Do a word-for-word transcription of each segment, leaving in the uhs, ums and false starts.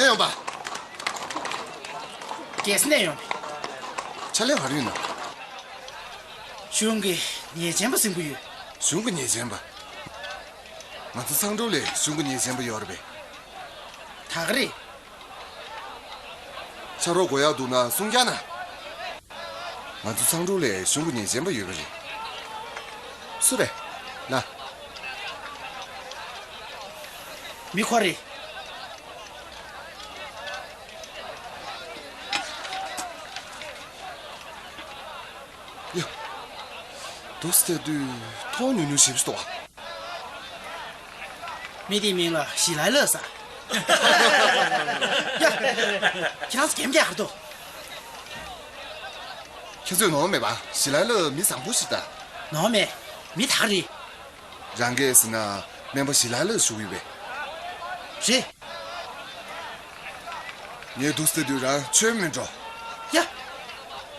ཡོང་པ། རྒྱལ་ས་ནས་ཡོང་པ། ཕྱག་ལས་ག་རེ་ཡིན་ནམ། གཞུང་གི་ཉེས་ཅན་པ་ཟིན་གྱི་ཡོད། གཞུང་གི་ཉེས་ཅན་པ། ང་ཚོ་ཚང་འབྲུག་ལ་གཞུང་གི་ཉེས་ཅན་པ་ཡོད་རེད་པས། ད་ག་རེད། ཕྱག་རོགས་དགོས་ཡག་འདུག་ན་གསུང་རྒྱག་ན། ང་ཚོ་ཚང་འབྲུག་ལ་གཞུང་གི་ཉེས་ཅན་པ་ཡོད་པ་རེད། སུ་རེད། ལ། མི་ཁོ་རེད། ཡ། འདུག་སེ་བལྟས་དུས་མཐོང་ཉུང་ཉུང་ཞེ་པོ་ཞིག་འདུག་ཨ། མི་དེའི་མིང་ལ་ཞི་ལའི་ལི་ཟེར། ཡ། ཁྱེད་རང་ཚོ་གད་མོ་བགད་ག་རེ་འདུག་ཁྱེད་ཚོས་ནོར་མེད་པ། ཞི་ལའི་ལི་མི་བཟང་པོ་ཞིག་ད། ནོར་མེད། མི་དག་རེད། རང་གིས་ཟེར་ན་སྨན་པ་ཞི་ལའི་ལི་ཞུ་གི་ཡོད་པས། རེད། ངས་འདུག་སེ་བལྟས་དུས་རང་ཆོས་མི་འགྲོ། ཡ།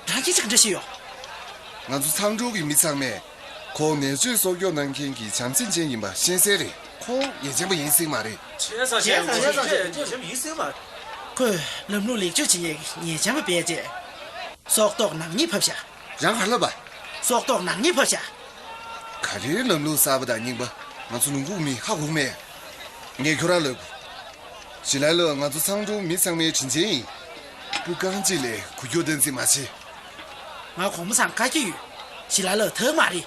རང་སྐད་ཆ་ག་འདྲ་བཤད་ཡོད། ང་ཚོ་ཚང་འབྲུག་གི་མི་ཚང་མས་ཁོང་ནད་བཅོས་གསོ་སྐྱོང་གནང་མཁན་གྱི་བྱམས་བརྩེ་ཅན་ཡིན་པ་ཤེས་གསལ་རེད། ཁོང་ཉེས་ཅན་པ་ཡིན་སྲིད་མ་རེད། ཁོས་ལམ་ལུགས་ལེགས་བཅོས་བྱེད་མཁན་ཉེས་ཅན་པ་བས་རྗེས། སྲོག་ཐོག་ནག་ཉེས་ཕབ་བཞག་རང་ག་ལབ་པ། སྲོག་ཐོག་ནག་ཉེས་ཕབ་བཞག་ག་རེའི་ལམ་ལུགས་གསར་པ་དང་རྙིང་པ། ང་ཚོ་ལུང་ཁུག་མི་ཧ་གོ་མེད། ངས་ཁྱོད་རང་ལབ་དགོས། ཞི་ལའི་ལི་ང་ཚོ་ཚང་འབྲུག་མི་ཚང་མའི་དྲིན་ཅན་ཡིན། སྤུ་རྐང་གཅིག་ལས་འགུལ་སྐྱོད་བདེན་ཚིག་མ་བྱེད། ང་གོང་མ་ཚང་བཀའ་རྒྱ་ཡོད། ཞི་ལའི་ལི་ཐག་མ་རེད།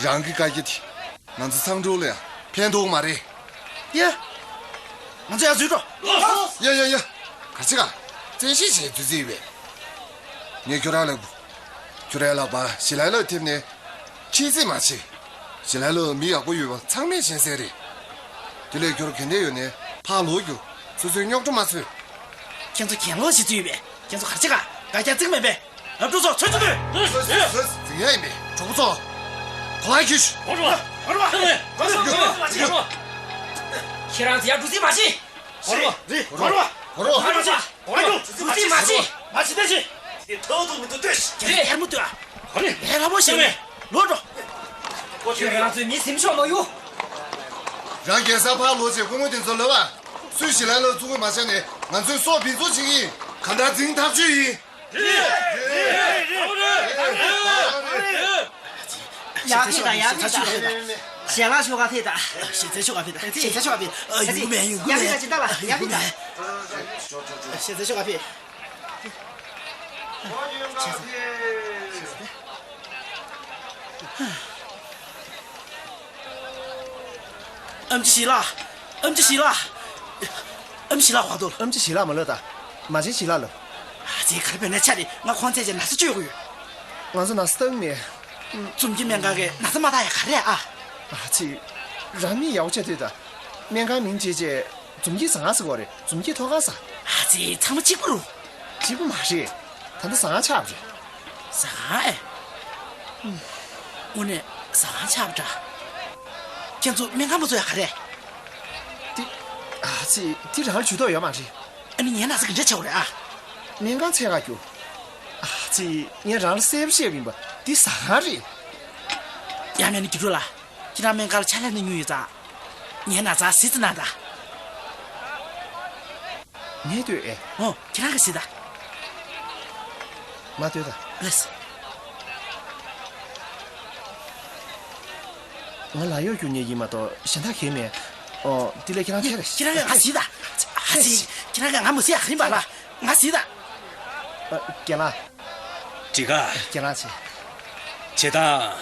རང་གི་བཀའ་རྒྱ་དེ། ང་ཚོ་ཚང་འབྲུག་ལ་ཡང་ཕན་ཐོགས་མ་རེད། ཡ། ང་ཚོ་ཡར་འཛུལ་འགྲོ། ཡ་ཡ་ཡ། ག་ཅི་ག་བཙན་ཤེད་བྱས་འཛུལ་རྩིས་ཡོད་པས། ངས་ཁྱོད་རང་ལབ་དགོས། ཁྱོད་རའི་ལག་པ་ཞི་ལའི་ལི་ཐེབས་ནས་ཁྲིད་རྩིས་མ་བྱེད། ཞི་ལའི་ལི་མི་ཡག་པོ་ཡོད་པ་ཚང་མས་ཤེས་གསལ་རེད། དེ་ལས་ཁྱོད་ག་འདྲ་ཡོད་ནས་ཕར་ལོག་རྒྱུགས། སོ་སོའི་རྙོག་དྲ་མ་བཟོས། ཁྱེད་ཚོ་གྱེན་ལོག་བྱེད་རྩིས་ཡོད་པས། ཁྱེད་ཚོ་ག་རེ་བྱེད་ག་བཀའ་རྒྱ་བརྩི་གི་མེད་པས། ཨ་ཀྲུག་ཚོ་ཚུར་ཚུར་ལྟོས། ཟོས་ཟོས་ཟོས་ཟིང་ཡ་ཡིན་པས་གྲོགས་པོ་ཚོ། གོ་བ་ཁྱུས། གོ་རུ་བ་གོ་རུ་བ་གོ་རུ་བ། ཁྱེད་རང་ཚོ་ཡར་འགྲོ་རྩིས་མ་བྱེད། གོ་རུ་བ་རེད། གོ་རུ་བ་གོ་རུ་བ་གོ་རུ་བ་གོ་རུ་བ། འགྲོ་རྩིས་མ་བྱེད། མ་བྱེད་ལྟ་ཞིག་དེ་ཐོག་ཐོག་མི་འདུག་ལྟོས་ཤིག་དེ་རེད། ཧེར་མོ་ལྟོས་ཨ། གོ་རེད། ལས་སླ་པོ་ཞིག་རེད། ལོག་འགྲོ། ཁྱེད་རང་ཚོས་མི་ཟིན་ཆོག་མ་ཡོང་། རང་རྒྱལ་ས་ཕར་ལོག་བྱས་སྐུ་ངོ་དེ་ཚོ་ལབ་པ། སུས་ཞི་ལའི་ལི་བཙུགས་དགོས་མ་ཆགས་ནས་ང་ཚོས་སྲོག་ཕུན་ཚོགས་བྱེད་ཀྱི་ཡིན། གང་ལྟར་འཛིང་ཐག་ཆོད་ཡིན། ཡར་ཕེབས་དང་ཡར་ཕེབས་དང་། ཞལ་ལག་ཆོ་ག་ཕེབས་དང་། ཞལ་རྩེ་ཆོ་ག་ཕེབས་དང་། ཞལ་རྩེ་ཆོ་ག་ཕེབས། ཨ་ཡུ་མེ་ཡུ་གུ་མེ། ཡར་ཕེབས་དང་ཇི་ལྟ་བ་ཡར་ཕེབས་དང་། ཞལ་རྩེ་ཆོ་ག་ཕེབས། ཨེམ་ཆི་ཞི་ལ། ཨེམ་ཆི་ཞི་ལ། ཨེམ་ཆི་ཞི་ལ་ཧོ་དོ། ཨེམ་ཆི་ཞི་ལ་མ་ལོས་ད། མ་ཆེན་ཞི་ལ་ལོ། ཨ་ཙི་ག་རེ་བས་ན་ཆ་རེད། ང་ཁོང་ཚད་ཅེ་ན་ས་བཅོས་དགོས་ཡོད། ང་ཚོ་ན་ས་སྟག་མེད། ཙུམ་གྱི་སྨན་ཁང་གི་ན་ས་མ་ཐག་ཡ་ག་རེ་ཨ། ཨ་ཙི། རང་མི་ཡག་པོ་བྱས་དུས་ད། སྨན་ཁང་མིང་བརྗེས་རྗེས། ཙུམ་གྱི་ཟ་ཁང་ཟེར་གོ་རེད། ཙུམ་གྱི་ཐོག་ཁང་ཟ། ཨ་ཙི་ཚང་མ་གཅིག་པ་རུ། གཅིག་པ་མ་རེད། ད་ལྟ་ཟ་ཁང་ཆགས་པ་རེད། ཟ་ཁང་ཨེ། དངོས་གནས་ཟ་ཁང་ཆགས་པ་འདྲ། ཁྱེད་ཚོ་སྨན་ཁང་པ་ཚོ་ཡ་ག་རེ། དེ། ཨ་ཙི་དེ་རང་ལ་ཇུས་གཏོགས་ཡོད་མ་རེད། ཨ་ནི་ངའི་ན་ཚ་ག་འདྲ་ཆགས་པ་རེད་ཨ། སྨན་ཁང་ཚད་ག་རྒྱུ། ཨ་ཙི་ངས་རང་ལ་གསལ་པོ་བཤད་པ་ཡིན་པ་འདི་ཟ་ཁང་རེད། ཡ་མེད་ན་རྒྱུགས་སྤྲོད་ལ། ཁྱེད་རང་སྨན་ཁང་ལ་ཕྱག་ལས་གནང་མྱོང་ཡོད་ཙང་། ངའི་ན་ཚ་གཟིགས་ཙམ་གནང་དང་། ངས་ལྟོས་ཨེ། འོ་ཁྱེད་རང་གིས་གཟིགས་དང་། མ་ལྟོས་དང་། ལགས་སོ། ང་ལག་གཡོག་རྒྱུག་མཁན་ཡིན་མ་གཏོགས་གཞན་དག་གང་ཡང་མེད། ཨོ། འདི་ལས་ཁྱེད་རང་ཁྱེར། ཁྱེད་རང་གིས་ང་གཟིགས་དང་། ཨ་ཙི། ཁྱེད་རང་གིས་ང་མ་གཟིགས་ཡ་ག་རེ་ཡིན་པ་ལ། ང་གཟིགས་དང་། ཨ། རྒན་ལགས། འགྲིག་ག་རྒན་ལགས་བྱེད། བྱེད་དང་།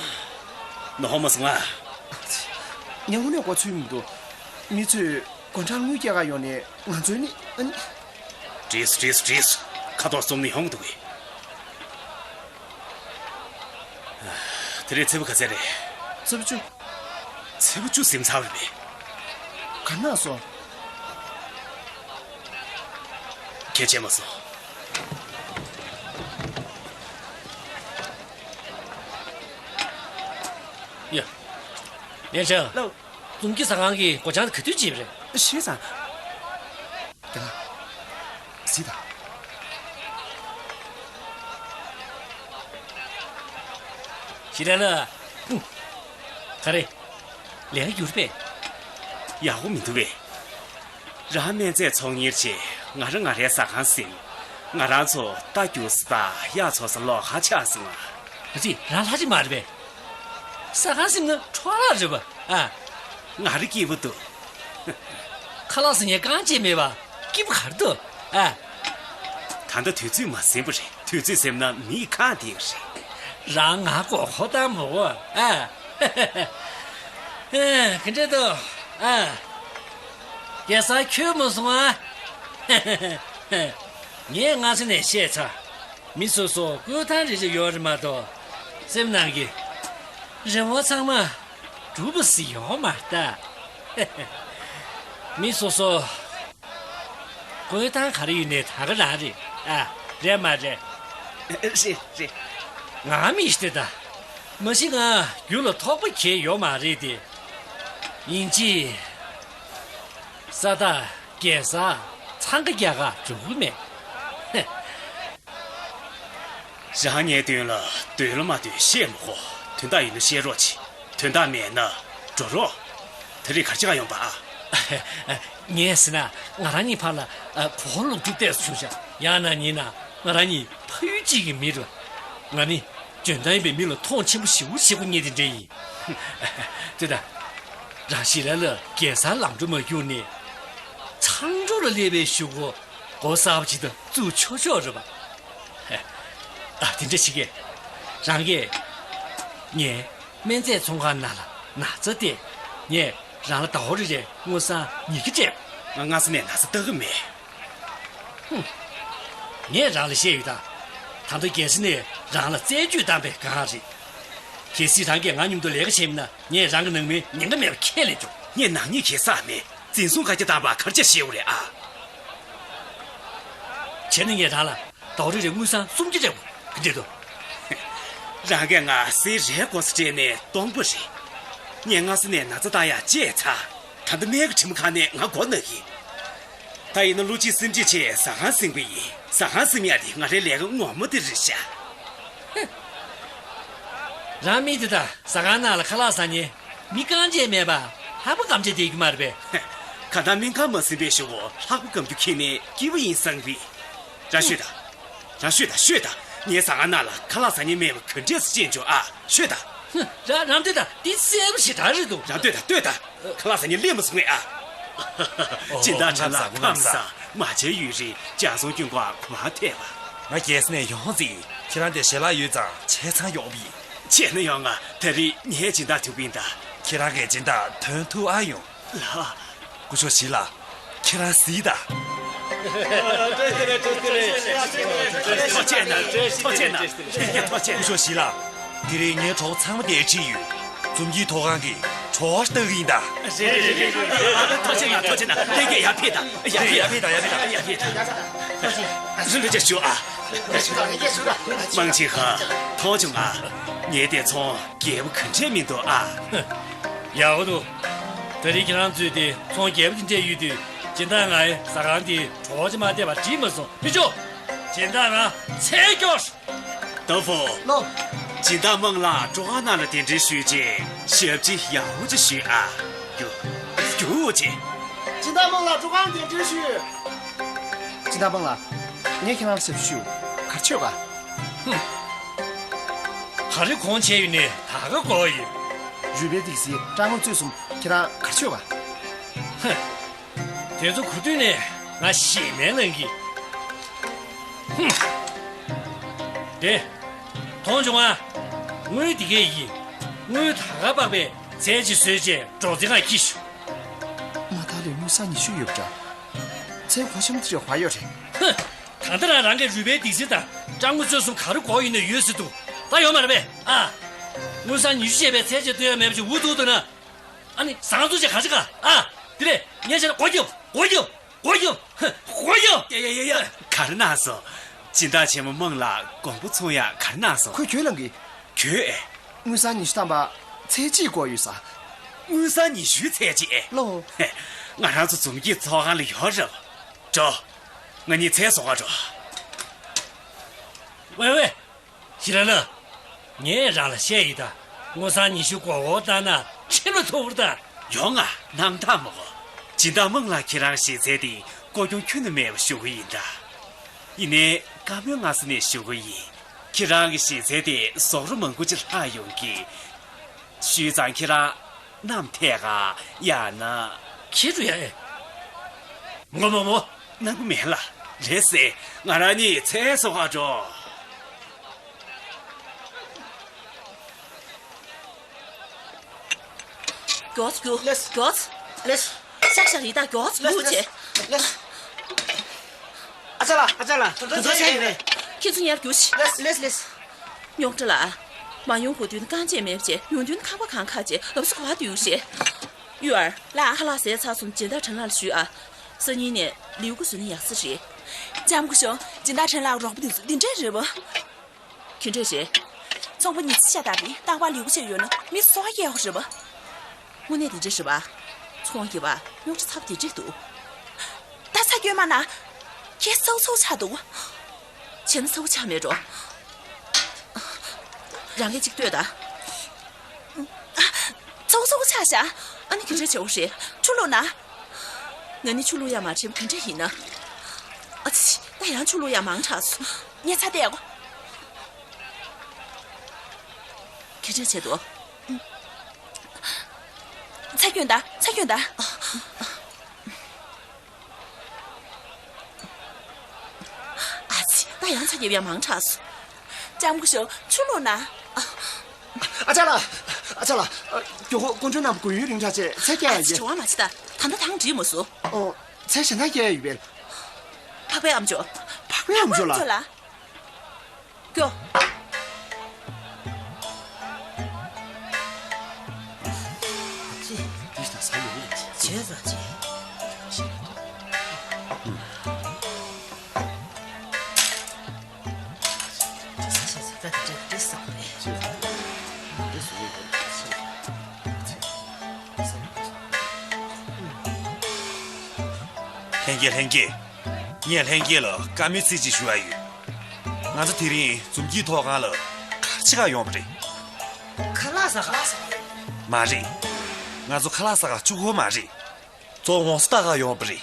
ནོར་མ་སོང་ང་། ངས་དངོས་གནས་མགོ་ཚོས་མི་འདུག་མི་ཚོས་སྒོ་འགྲམ་དངུལ་སྐྱེལ་ག་ཡོང་ནས་ང་ཚོའི་ནི་ཨ་ནི། བྲིས་སོ་བྲིས་སོ་བྲིས་སོ། ཁ་དོག་བཙོང་ནི་ཡོང་འདུག་གི། དེ་རིང་ཚེས་པ་ག་ཚད་རེད། ཚེས་པ་བཅུ། ཚེས་པ་བཅུ་ཟིན་ཚར་བ་རེད་པས། ག་ན་སོང་། ཁྱེད་བྱས་མ་སོང་། ཡ། ལན་ཅང་། ལགས། ཙུམ་གྱི་ཟ་ཁང་གི་སྒོ་བྱང་ག་དུས་འབྱེད་པ་རེད། ཤེས་སོང་། རྒན་ལགས། གཟིགས་དང་། ཞི་ལ་ལ། ཧུམ། ག་རེ། ལས་ཀ་འགྱུར་པས། ཡག་པོ་མི་འདུག་པས། རང་སྨན་རྫས་ཚོང་གཉེར་བྱས། ང་རང་ང་རའི་ཟ་ཁང་ཟིན། ང་རང་ཚོ་རྟ་རྒྱུག་ས་དང་གཡག་འཚོ་ས་ལོགས་ཀ་ཆགས་སོང་ང་། ཨ་ཙི། རང་ལྷ་ཅིག་མ་རེད་པས། ཟ་ཁང་ཟིན་ན་འཕྲོ་བརླག་རེད་པ། ཨ། ང་རང་སྐྱིད་པོ་འདུག་ཁ་ལག་ཟ་མཁན་རྐང་རྗེས་མེད་པ་སྐྱིད་པོ་ག་རེ་འདུག་ཨ། ད་ལྟ་དུས་ཚོད་མ་ཟིན་པ་རེད། དུས་ཚོད་ཟིན་ན་མིས་ཁ་བདེ་གི་རེད། རང་ང་མགོ་སྐོར་བཏང་མོ་གོ་ཨ། ཨ། ག་འདྲ་འདུག་ཨ། རྒྱལ་སར་ཁྱོད་མ་སོང་ཨ། ངས་སྔ་ས་ནས་བཤད་ཚར། མི་སོ་སོ་བསྐོས་ཐང་རེ་རེ་ཡོད་རེད་མ་གཏོགས། སེམས་ནང་གི་རེ་བ་ཚང་མ་འགྲུབ་པ་ཟིག་ཡོད་མ་རེད་ད། མི་སོ་སོ་བསྐོས་ཐང་ག་རེ་ཡོད་ནའི་ད་ག་རང་རེད་ཨ། རེད་མ་རེད། རེད་རེད། ང་མི་ཤི་དེ་ད། མ་གཞི་ང་རྒྱུ་ལ་ཐོགས་པ་གང་ཡོད་མ་རེད་དེ། ཡིན་གཅིག་ས་ད་རྒྱལ་ས་འཚང་ཁ་རྒྱག་ག་འགྲོ་གི་མེད། རང་ངའི་དོན་ལ་འདོད་ལ་མ་འདོད་བཤད་མི་དགོས། དོན་དག་ཡིན་ན་བཤད་རོགས་གྱིས། དོན་དག་མེད་ན་འགྲོ་རོགས། ད་རེས་ག་རེ་བྱེད་ག་ཡོང་པ་ཨ། ངས་ཟེར་ན་ང་རང་གཉིས་བར་ལ་ཨ། གོ་ལོག་རྒྱུག་བལྟས་སུ་བྱུང་ཤག་ཡང་ན་ཉིན་ན་ང་རང་གཉིས་ཕ་ཡུལ་གཅིག་གི་མི་རེད། ང་ནི་འཇོན་ཐང་ཡིན་པའི་མི་ལ་མཐོང་ཆེན་པོ་ཞེ་པོ་བྱེད་དགོས་ངེས་དེ་འདྲ་ཡིན། དེ་ད། རང་ཞི་ལ་ལ་རྒྱལ་སར་ལམ་འགྲོ་མ་བརྒྱུགས་ནས་མཚང་འབྲུ་ལ་སླེབས་པའི་གཞུག་གུ་སྒོ་གསར་པ་ཅིག་ཏུ་བཙུགས་ཆོག་ཆོག་རེད་པ། ཨ། དེ་འདྲ་ཞིག་གིས་རང་གིས་ངས་སྨན་རྫས་ཚོང་ཁང་ནང་ལ་ན་ཚ་སྟེར། ངས་རང་ལ་ཟླ་བ་རེ་རེར་དངུལ་སྲང་ཉིས་བརྒྱ་སྤྲད། ང་སྔ་ས་ནས་ན་ཚ་ལྟ་གི་མེད། ཧུམ། ངས་རང་ལ་བཤད་ཡོད་ད། ད་ལྟ་རྒྱལ་ས་ནས་རང་ལ་རྩད་གཅོད་བཏང་པའི་སྒང་རེད། གལ་སྲིད་རང་གིས་ང་མཉམ་དུ་ལས་ཀ་བྱས་མིན་ན་ངས་རང་གི་ནང་མིར་ཉེན་ཁ་མེད་པ་ཁས་ལེན་ཆོག་ངས་ནག་ཉེས་གང་ཡང་བསགས་མེད། འཛིན་བཟུང་བཀའ་རྒྱ་བཏང་བ་ག་རེ་བྱས་ཞེས་པ་རེད་ཨ། བྱས་ན་ངས་རང་ལ་ཟླ་བ་རེ་རེར་དངུལ་སྲང་སུམ་བརྒྱ་སྤྲད་དགོས་ག་འདྲ་འདུག་རང་གིས་ང་སེ་རེ་གོ་ས་སྤྲད་ནས་སྟོང་པ་རེད། ངས་སྔ་ས་ནས་ན་ཚ་བཏང་ཡག་བཅད་ཚར། ད་ལྟ་སྨན་གྱི་དྲི་མ་ཁང་ནས་ང་མགོ་ན་གི། ད་ཡིན་ན་བློ་གཅིག་སེམས་གཅིག་བྱས་ཟ་ཁང་ཟིན་པ་ཡིན། ཟ་ཁང་ཟིན་ཡག་དེ་ང་རའི་ལས་ཀ་ངོ་མ་དེ་རེད་ཤག་རང་མི་དེ་ད་ཟ་ཁང་ནང་ལ་ཁ་ལག་ཟ་མཁན་མི་རྐང་རྗེས་མེད་པ་ལྷག་པ་སྐམ་ཆ་བསྡད་རྒྱུ་མ་རེད་པས། གང་ལྟར་སྨན་ཁང་མ་ཟིན་པའི་གཞུག་གུ་ལྷག་པ་སྐམ་རྒྱུ་ཁྱེད་ནས་སྐྱིད་པོ་ཡིན་བསམ་གི། རང་ཤོད་ད། རང་ཤོད་ད་ཤོད་ད། ངའི་ཟ་ཁང་ནང་ལ་ཁ་ལག་ཟ་མཁན་མེད་པ་ག་འདྲས་སེ་ཤེས་བྱུང་ཨ། ཤོད་ད། ཧུ། རང་རང་ལྟོས་དང་འདི་གསལ་པོ་ཞེ་དྲག་རེད་འདུག་རང་ལྟོས་དང་ལྟོས་དང་། ཁ་ལག་ཟ་མཁན་སླེབས་མ་སོང་ངས་ཨ། སྦྱིན་བདག་ཁྲ་ལགས་ཁམས་བཟང་། མ་བྱན་ཡུན་རིང་། ལྗགས་ཟུང་ཀུན་དགའ་གོ་བ་ཐོས་པ། ང་རྒྱལ་ས་ནས་ཡོང་ཟིན། ཁྱེད་རང་དེ་ཞལ་ལག་ཡོད་ཙང་ཆ་ཚང་ཡོང་བ་ཡིན། བྱས་ན་ཡོང་ང་། ད་རེས་ངའི་སྦྱིན་བདག་ཐུག་པ་ཡིན་ད། ཁྱེད་རང་གི་སྦྱིན་བདག་དོན་ཐུག་ཨ་ཡོང་། ལགས། སྐུ་ཞབས་ཞི་ལགས། ཁྱེད་རང་གཟིགས་དང་། ཐུགས་རྗེ་གནང་། ཐུགས་རྗེ་གནང་། ལྷན་རྒྱས་ཐུགས་རྗེ་གནང་། སྐུ་ཞབས་ཞི་ལགས། དེ་རིང་ངའི་གྲོགས་པོ་ཚང་མ་འདིར་ཁྲིད་ཡོད། འཛོམས་སྐྱིད་ཐོག་ཁང་གི་གྲོགས་ལྟ་གི་ཡིན་ད། རེད་རེད་རེད་རེད། ཐུགས་རྗེ་གནང་། ཐུགས་རྗེ་གནང་། ལྷན་རྒྱས་ཡར་ཕེབས་དང་། ཡར་ཕེབས། ཡར་ཕེབས་དང་། ཡར་ཕེབས་དང་། ཡར་ཕེབས་དང་། ལྷན་རྒྱས་བཞུགས་ཨ། མང་ཆེ་ཧ། མཐོང་བྱུང་ཨ། ངའི་དེ་ཚོང་རྒྱས་པོ་ག་འདྲས་མི་འདུག་ཨ། ཡག་པོ་འདུག་ད་རེས་ཁྱེད་རང་ཚོས་དེ་ཚོང་རྒྱས་པོ་དེ་འདྲས་ཡོད་དུས་སྦྱིན་བདག་ང་ཡི་ཟ་ཁང་དེ་གྲོགས་ཅིག་མ་བསྡད་པ་འགྲིག་མ་སོང་། མི་ཆོག་སྦྱིན་བདག་ང་ཚད་སྐྱོར། ཏོ་ཧྥུ། ལོ། སྦྱིན་བདག་མང་ལགས་སྤྲོ་ཁང་ནང་ལ་གདན་འདྲེན་ཞུས་རྗེས་ཞབས་ཕྱི་ཡག་པོ་ཅིག་ཞུས་ཨ། རྒྱུགས། རྒྱུགས་ཅིག་སྦྱིན་བདག་མང་ལགས་སྤྲོ་ཁང་གདན་འདྲེན་ཞུས། སྦྱིན་བདག་མང་ལགས། ངས་ཁྱེད་རང་ལ་ཞབས་ཞུ་ག་རེ་བྱེད་ག་ཧུམ། ག་རེ་གོང་བྱས་ཡོད་ནས་ད་ག་གོ་ཡོད། རུས་པའི་ཏོག་ཙམ་སྐྲག་དངུལ་ཚོད་གསུམ་ཁྱེད་རང་ག་རེ་བྱེད་ག་ཧུམ། དེ་ཚོ་གོ་དུས་ནས་ང་ཞེད་སྣང་ལངས་གི། ཧུམ། དེ། མཐོང་བྱུང་ཨ། དངུལ་འདི་གས་ཡིན། དངུལ་ད་ག་དཔག་པའི་ཚད་གཅིག་བཟོས་རྗེས་སྒྲོག་ཙེ་ཁར་འཁྱེར་ཤོག་མ་དག་ལས་དངུལ་སྲང་ཉི་ཤུ་ཡོད་པ་འདྲ། ཚད་གོ་ཤམ་དེ་རེ་བ་ཡོད་རེད། ཧུ། ད་ལྟ་རང་རང་གི་རུས་པའི་སྡིག་སྲིན་དང་སྐྲག་དངུལ་ཚོད་གསུམ་ག་རེ་དགོས་ཡོད་ན་ཡོད་ཟེར་འདུག་ད་ཡོད་མ་རེད་པས་ཨ། དངུལ་སྲང་ཉི་ཤུ་བྱས་པའི་ཚད་གཅིག་སྟོན་ཡ་མེད་པ་ཅིག་འུ་ཐུག་འདུག་ན། ཨ་ནི་ཟ་ཁང་ཚུགས་ཆེད་ག་རེ་ག་ཨ། དེ་རེད། ངས་བྱས་ན་སྒོ་རྒྱབ། སྒོ་རྒྱབ། སྒོ་རྒྱབ། སྒོ་རྒྱབ། ཡ་ཡ་ཡ་ཡ། ག་རེ་གནང་སོང་། སྦྱིན་བདག་ཆེན་མོ་མང་ལགས་དགོང་པོ་ཚོང་ཡག་ག་རེ་གནང་སོང་། ཁོས་གྱོད་ལངས་གི། གྱོད་ཨེ། དངུལ་སྲང་ཉི་ཤུ་ཐམ་པ་ཚད་གཅིག་དགོས་ཡོད་ས། དངུལ་སྲང་ཉི་ཤུའི་ཚད་གཅིག་ཨེ། ལོ། ཧེ། ང་རང་ཚོ་འཛོམས་སྐྱིད་ཚོགས་ཁང་ལ་ཡོད་རེད་བ། འགྲོ། ང་གཉིས་ཚལ་བཟོ་ག་འགྲོ། ཝེ་ཝེ། ཞི་ལ་ལ། ངས་རང་ལ་བཤད་ཡིན་ད། དངུལ་སྲང་ཉི་ཤུ་མགོ་སྐོར་བཏང་ན་ཁྲིམས་ལ་ཐོབ་པ་རེད་ད། ཡོང་ང་། སྣང་དག་མ་གོ། སྦྱིན་བདག་དམངས་ལགས། ཁྱེད་རང་གི་གཞས་ཚན་དེ་སྐོར་སྐྱོང་ཁྱོན་ནས་མེད་པ་ཞུ་གི་ཡིན་ད། ཡིན་ནའི་བཀའ་མོལ་སྔ་ས་ནས་ཞུ་གི་ཡིན། ཁྱེད་རང་གི་གཞས་ཚན་དེ་ཟོག་རོ་མང་པོ་ཅིག་ལྷག་ཡོང་གི། ཞུས་ཙང་ཁྱེད་རང་མནའམ་ཐད་ག་ཡང་ན། ཁྱེད་རུ་ཡ་ཨེ། མོ་མོ་མོ། གནང་གི་མེད་ལ། རེད་ཟེ། ང་རང་གཉིས་ཚལ་སོ་ག་འགྲོ། མགྱོགས་རྒྱུགས། ལེས། མགྱོགས། ལེས། ཤག་ཤག་རི་དྭགས་མགྱོགས་རྒྱུགས་བྱེད། ལེས། ཨ་ཅག་ལགས། ཨ་ཅག་ལགས། དོ་དོ་ཅག་ཡིན་རེད། ཁྱེད་ཚོ་ཉར་རྒྱུགས་ཤིག། ལེས་ལེས་ལེས། རྙོག་དྲ་ལ། མ་ཡོང་གོ་དུས་ན་རྐང་རྗེས་མེད་བྱས། ཡོང་དུས་ན་ཁང་པ་གང་ཁ་བྱས། ལབ་སུ་གོ་བ་དུས་རེད། གཡུ་ཨར། ལགས། ཁ་ལག་ཟས་ཚར་སོང་། སྦྱིན་བདག་ཁྲེན་ལགས་ལ་ཞུས་ཨ། སང་ཉིན་ནས་ལིའུ་ཀུ་བཟོས་ན་ཡག་ས་རེད། ལྕམ་སྐུ་ཞབས། སྦྱིན་བདག་ཁྲེན་ལགས་རོགས་པ་དེ་ཚོ་འདི་འདྲས་རེད་པ། ག་འདྲས་རེད། ཚོང་པ་ཉི་ཤུ་ཤ་སྟག་རེད། རྟག་པར་ལུས་པོ་ཆེ་ཡོད་ན་མི་སོགས་སྐྱེལ་ཡོད་རེད་པ། དངོས་གནས་དེ་འདྲས་རེད་པ། ཚོང་རྒྱབ་པ་རྙོག་དྲ་ཚ་པོ་དེ་འདྲས་འདུག་ད་ཚ་སྐྱོན་མ་ན། ཁྱེད་སའུ་སའུ་ཆགས་འདུག་བྱས་ན་སའུ་ཆགས་མེད་འགྲོ། རང་གིས་གཅིག་ལྟོས་ད། སའུ་སའུ་ཆགས་ཤག་ཨ་ནི་ག་འདྲས་བྱེད་དགོས་རེད། ཆུ་བླུགས་ན། ང་ནི་ཆུ་བླུགས་ཡག་མ་བྱེད་ག་འདྲས་ཡིན་ན། ཨ་ཙི། ད་ཡང་ཆུ་བླུགས་ཡག་མང་དྲགས་སོང་། ངས་ཚ་བལྟས་གོ། ག་འདྲས་བྱེད་དོ། ཚ་སྐྱོན་ད། ཚ་སྐྱོན་ད། ཨ་ཙི། ད་ཡང་ཚ་རྒྱབ་ཡག་མང་དྲགས་སོང་། ལྕམ་སྐུ་ཞབས། ཆུ་བླུགས་ན། ཨ་ཅག་ལགས། ཨ་ཅག་ལགས། མགྱོགས་པོ་སྐུ་མགྲོན་རྣམས་དགོས་ཡུན་རིང་དྲགས་བྱས་ཚལ་སྐྱེལ་ཡག་ཡིན། ཨ་ཙི། བྲོ་བ་མ་བྱེད་ད། ད་ལྟ་ཐང་བྲིས་མ་སོང་། ཨོ། ཚལ་གཞན་དག་སྐྱེལ་ཡག་ཡོད་པས། འཕགས་པའི་ཨ་མཆོག་འཕགས་པའི་ཨ་མཆོག་ལགས། ལགས། སྐྱོ། ལྷན་རྒྱས། ལྷན་རྒྱས། ངས་ལྷན་རྒྱས་ལ་བཀའ་མོལ་ཚིག་གཅིག་ཞུ་ཡ་ཡོད། ང་ཚོ་དེ་རིང་འཛོམས་སྐྱིད་ཐོག་ཁང་ལ་ག་རེ་བྱེད་ག་ཡོང་བ་རེད། ཁ་ལག་ཟ་ག་མ་རེད། ང་ཚོ་ཁ་ལག་ཟ་ག་གཅིག་པོ་མ་རེད། གཙོ་བོ་ངོ་སོ་ལྟ་ག་ཡོང་བ་རེད།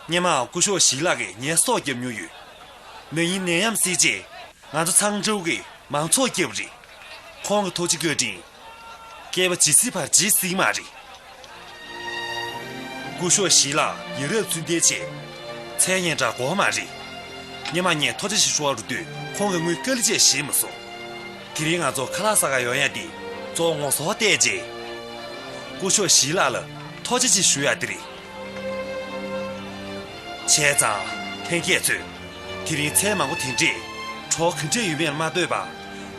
སྔོན་མ་སྐུ་ཞབས་ཞི་ལགས་ཀྱིས་ངའི་སྲོག་བསྐྱབས་མྱོང་ཡོད། ན་ནིང་ནད་ཡམས་སེལ་རྗེས། ང་ཚོ་ཚང་ཀྲོའུ་གིས་མང་ཚོགས་བསྐྱབས་རེད། ཁོང་གི་ཐུགས་རྗེ་བཀའ་དྲིན། བསྐལ་པ་ཇི་སྲིད་བར་ཇི་སྲིད་མ་རེད། སྐུ་ཞབས་ཞི་ལགས་ཡ་རབས་ཚུལ་ལྡན་བྱས། མཚན་སྙན་གྲགས་གོ་མ་རེད། སྔོན་མ་ངས་ཐོ་ཅེ་ཞིག་ཞུ་བ་རུ་དུས་ཁོང་གིས་ངོས་དཀའ་ལས་ཅིག་བཞེས་མ་སོང་། དེ་རིང་ང་ཚོ་ཁ་ལག་ཟ་ག་ཡོང་ཡ་འདི་གཙོ་བོ་ངོ་སོ་བལྟས་རྗེས། སྐུ་ཞབས་ཞི་ལགས་ལ་ཐོ་ཅེ་ཅིག་ཞུ་ཡ་འདི་རེད། བྱས་ཙང་ལྷན་རྒྱས་ཚོས་དེ་རིང་ཚལ་མང་པོ་དེ་འདྲས་གྲོགས་ག་འདྲས་ཡོད་མེད་ལ་མ་ལྟོས་པར་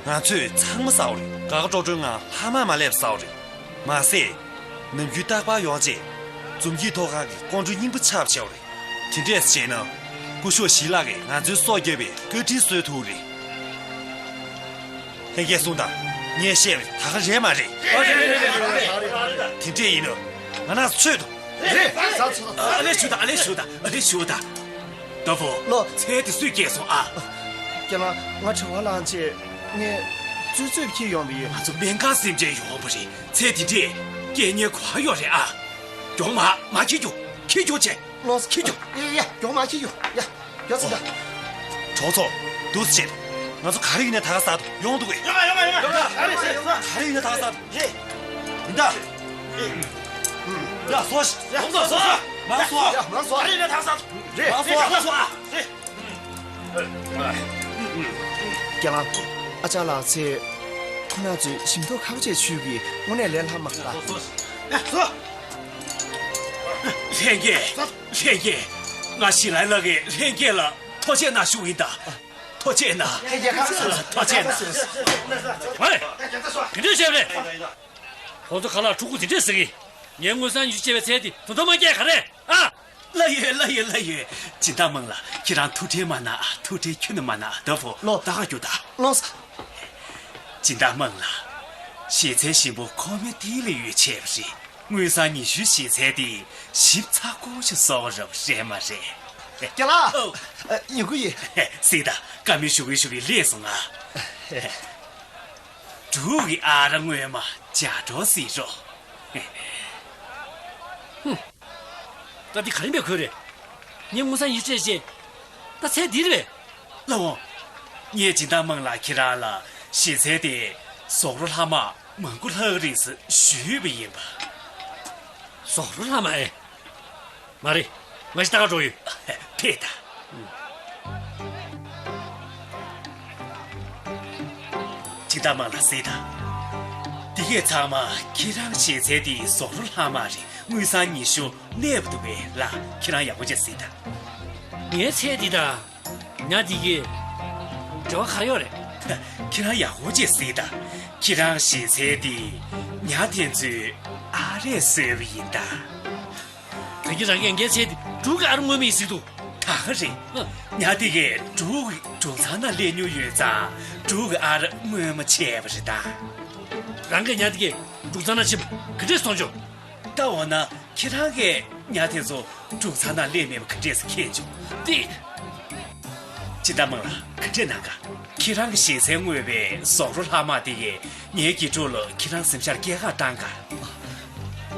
ང་ཚོས་ཚང་མ་ཟ་བ་རེད། དགའ་དགའ་སྤྲོ་སྤྲོའི་ངང་ལྷག་མ་མ་སླེབས་ཟ་བ་རེད། མ་ཟད། ནམ་རྒྱུན་རྟག་པར་ཡོང་བྱས་འཛོམས་སྐྱིད་ཐོག་ཁང་གི་སྐུ་མགྲོན་རྙིང་པ་ཆགས་བྱས་པ་རེད། དེ་འདྲས་བྱས་ན་སྐུ་ཞབས་ཞི་ལགས་ཀྱིས་ང་ཚོའི་སྲོག་བསྐྱབས་པའི་བཀའ་དྲིན་གསོ་ཐུབ་རེད། ལྷན་རྒྱས་གསུངས་དང་། ངས་བཤད་པ་ད་ག་རེད་མ་རེད། རེད་རེད་རེད། དེ་འདྲས་ཡིན་ན་ང་རང་ཚོ་ཚོད་དང་། རེད། ཨ་ལེ་ཞུ་དང་། ཨ་ལེ་ཞུ་དང་། ཨ་ལེ་ཞུ་དང་། ཏོ་ཕོ། ལོ། ཚལ་དེ་སུས་སྐྱེལ་སོང་ཨ། རྒན་ལགས། ང་དྲི་བ་ལངས་རྗེས་ངས་རྩོད་རྩོད་ཁྱེར་ཡོང་བ་ཡིན། ང་ཚོ་སྨན་ཁང་སེམས་ཅན་ཡོང་བ་རེད། ཚལ་དེ་འདྲས་སྐྱེལ་མཁན་ག་པར་ཡོད་རེད་ཨ། མགྱོགས་མ་མ་ཁྱེར་རྒྱུགས། ཁྱེར་རྒྱུགས་བྱས། ལོས། ཁྱེར་རྒྱུགས། ཡ་ཡ་ཡ། མགྱོགས་མ་ཁྱེར་རྒྱུགས། ཡ། མགྱོགས་ཙམ་ད། གྲོགས་ཚོ། འདུག་སེ་བྱེད། ང་ཚོ་ག་རེ་ཡིན་ནའི་ད་ག་ཟ་འདུག་ཡོང་འདུག་གས། ཡོང་ང་ཡོང་ང་ཡོང་ང་། ཡོང་ང་། ག་རེ་ཡིན་ནའི་ད་ག་ཟ་འདུག་རེད། ཡིན་ད། ཡ་སོ་ཤི། ཡ་སོ་སོ། མ་སོ། ཡ་མ་སོ། ག་རེ་ཡིན་ནའི་ད་ག་ཟ་འདུག་རེད། མ་སོ། མ་སོ་ཨ། རེད། རྒན་ལགས། ཨ་ཅག་ལགས་ཚེ། ཁོང་རྣམ་ཚོས་ཞིམ་མདོག་ཁ་པོ་བྱས་ཞུས་ཀྱིས་དངོས་གནས་ལས་སླ་མ་ལ། ལྷན་རྒྱས། ལྷན་རྒྱས། ང་ཞི་ལའི་ལགས་ཀྱིས་ལྷན་རྒྱས་ལ་ཐུགས་རྗེ་གནང་ཞུ་ཡིན་ད། ཐུགས་རྗེ་གནང་། ལྷན་རྒྱས་ཁ་པོ་བྱས། ཐུགས་རྗེ་གནང་། ཝེ། དེ་འདྲས་བྱས་པ་རེད། ཁོང་ཚོ་ཁ་ལག་ཕྲུ་གུ་དེ་འདྲས་ཟ་གི། ངས་དངུལ་སྲང་ཉི་ཤུ་བྱས་པའི་ཚལ་དེ་ད་དུང་མ་སྐྱེས་ག་རེ་ཨ། ལབ་ཡོད། ལབ་ཡོད། ལབ་ཡོད། སྦྱིན་བདག་དམངས་ལགས། ཁྱེད་རང་ཐུགས་ཁྲལ་མ་གནང་ཨ། ཐུགས་ཁྲལ་ཁྱོན་ནས་མ་གནང་ཨ། ཏོ་ཕོ། ལོ། ད་ག་རྒྱུགས་དང་། ལོས། སྦྱིན་བདག་དམངས་ལགས། གཞས་ཚན་ཞིམ་པོ་ཁོ་མེ་ཏི་ལ་ཡོད་བྱས་པ་རེད། དངུལ་སྲང་ཉི་ཤུའི་གཞས་ཚན་དེ་ཞིབ་ཚགས་པོ་ཞིག་བཟོ་བ་རབ་རེད་མ་རེད། རྒན་ལགས། ཨོ། ཡོང་གི་ཡིན། གཟིགས་དང་། བཀའ་མོལ་ཞུ་གི་ཞུ་གི་སླེབས་སོང་ང་། འབྲུག་གི་ཨ་ར་སྔོན་མ་ཇ་གྲོགས་ཟེར་རོ། ད་འདི་ག་རེ་མེད་ཁོས་རེད། ངས་དངུལ་སྲང་ཉི་ཤུ་སྤྲད་རྗེས། ད་ཚད་འདི་རེད་པས། ལགས་འོང་། ངས་སྦྱིན་བདག་དམངས་ལགས་ཁྱེད་རང་ལ་ཞེ་ཚན་དེ་ཟོག་རོ་ལྷག་མ་མང་པོ་ལྷག་རེད་ཟེར་ཞུས་པ་ཡིན་པ། ཟོག་རོ་ལྷག་མ་ཨེ། མ་རེད། ང་ཞིག་ལྟ་ག་འགྲོ་ཡོད། ཕེབས་དང་། སྦྱིན་བདག་དམངས་ལགས་གཟིགས་དང་། འདི་གས་ཚང་མ་ཁྱེད་རང་ཞེ་ཚན་དེའི་ཟོག་རོ་ལྷག་མ་རེད། དངུལ་སྲང་ཉི་ཤུ་གནས་པ་འདུག་པས། ལགས་ཁྱེད་རང་ཡག་པོ་བྱས་གཟིགས་དང་། ངའི་ཚད་འདི་དང་ཉ་འདི་གས་འབྲེལ་བ་ག་རེ་ཡོད་རེད། ཁྱེད་རང་ཡག་པོ་བྱས་གཟིགས་དང་། ཁྱེད་རང་ཞེ་ཚན་དེ་ཉ་དེ་ཚོའི་ཨ་རས་བཟོས་པ་ཡིན་ད། ད་གིན་རང་གིས་ངའི་ཚད་དེ་འབྲུག་གི་ཨ་རུ་སྔོན་མོ་ཡིན་ཟེར་འདུག་ད་ག་རེད། ཨ། ཉ་དེ་གས་འབྲུག་གི་འབྲུག་ཚང་ནང་སླེབས་མྱོང་ཡོད་ཙང་འབྲུག་གི་ཨ་རུ་སྔོན་མོ་བྱས་པ་རེད་ད། རང་གིས་ཉ་དེ་གས་འབྲུག་ཚང་ནང་ཕྱིན་པ་ག་འདྲས་སོང་བྱུང་། ད་འོ་ན་ཁྱེད་རང་གིས་ཉ་དེ་ཚོ་འབྲུག་ཚང་ནང་སླེབས་མེད་པ་ག་འདྲས་སེ་མཁྱེན་བྱུང་། དེ། སྦྱིན་བདག་དམངས་ལགས་ག་འདྲས་གནང་ག་ཁྱེད་རང་གི་ཞེ་ཚན་དངོས་པའི་ཟོག་རོ་ལྷག་མ་དེ་གས་ངའི་དགེ་ཕྲུག་ལ་ཁྱེད་རང་སེམས་ཤར་སྐྱེལ་ག་བཏང་ག་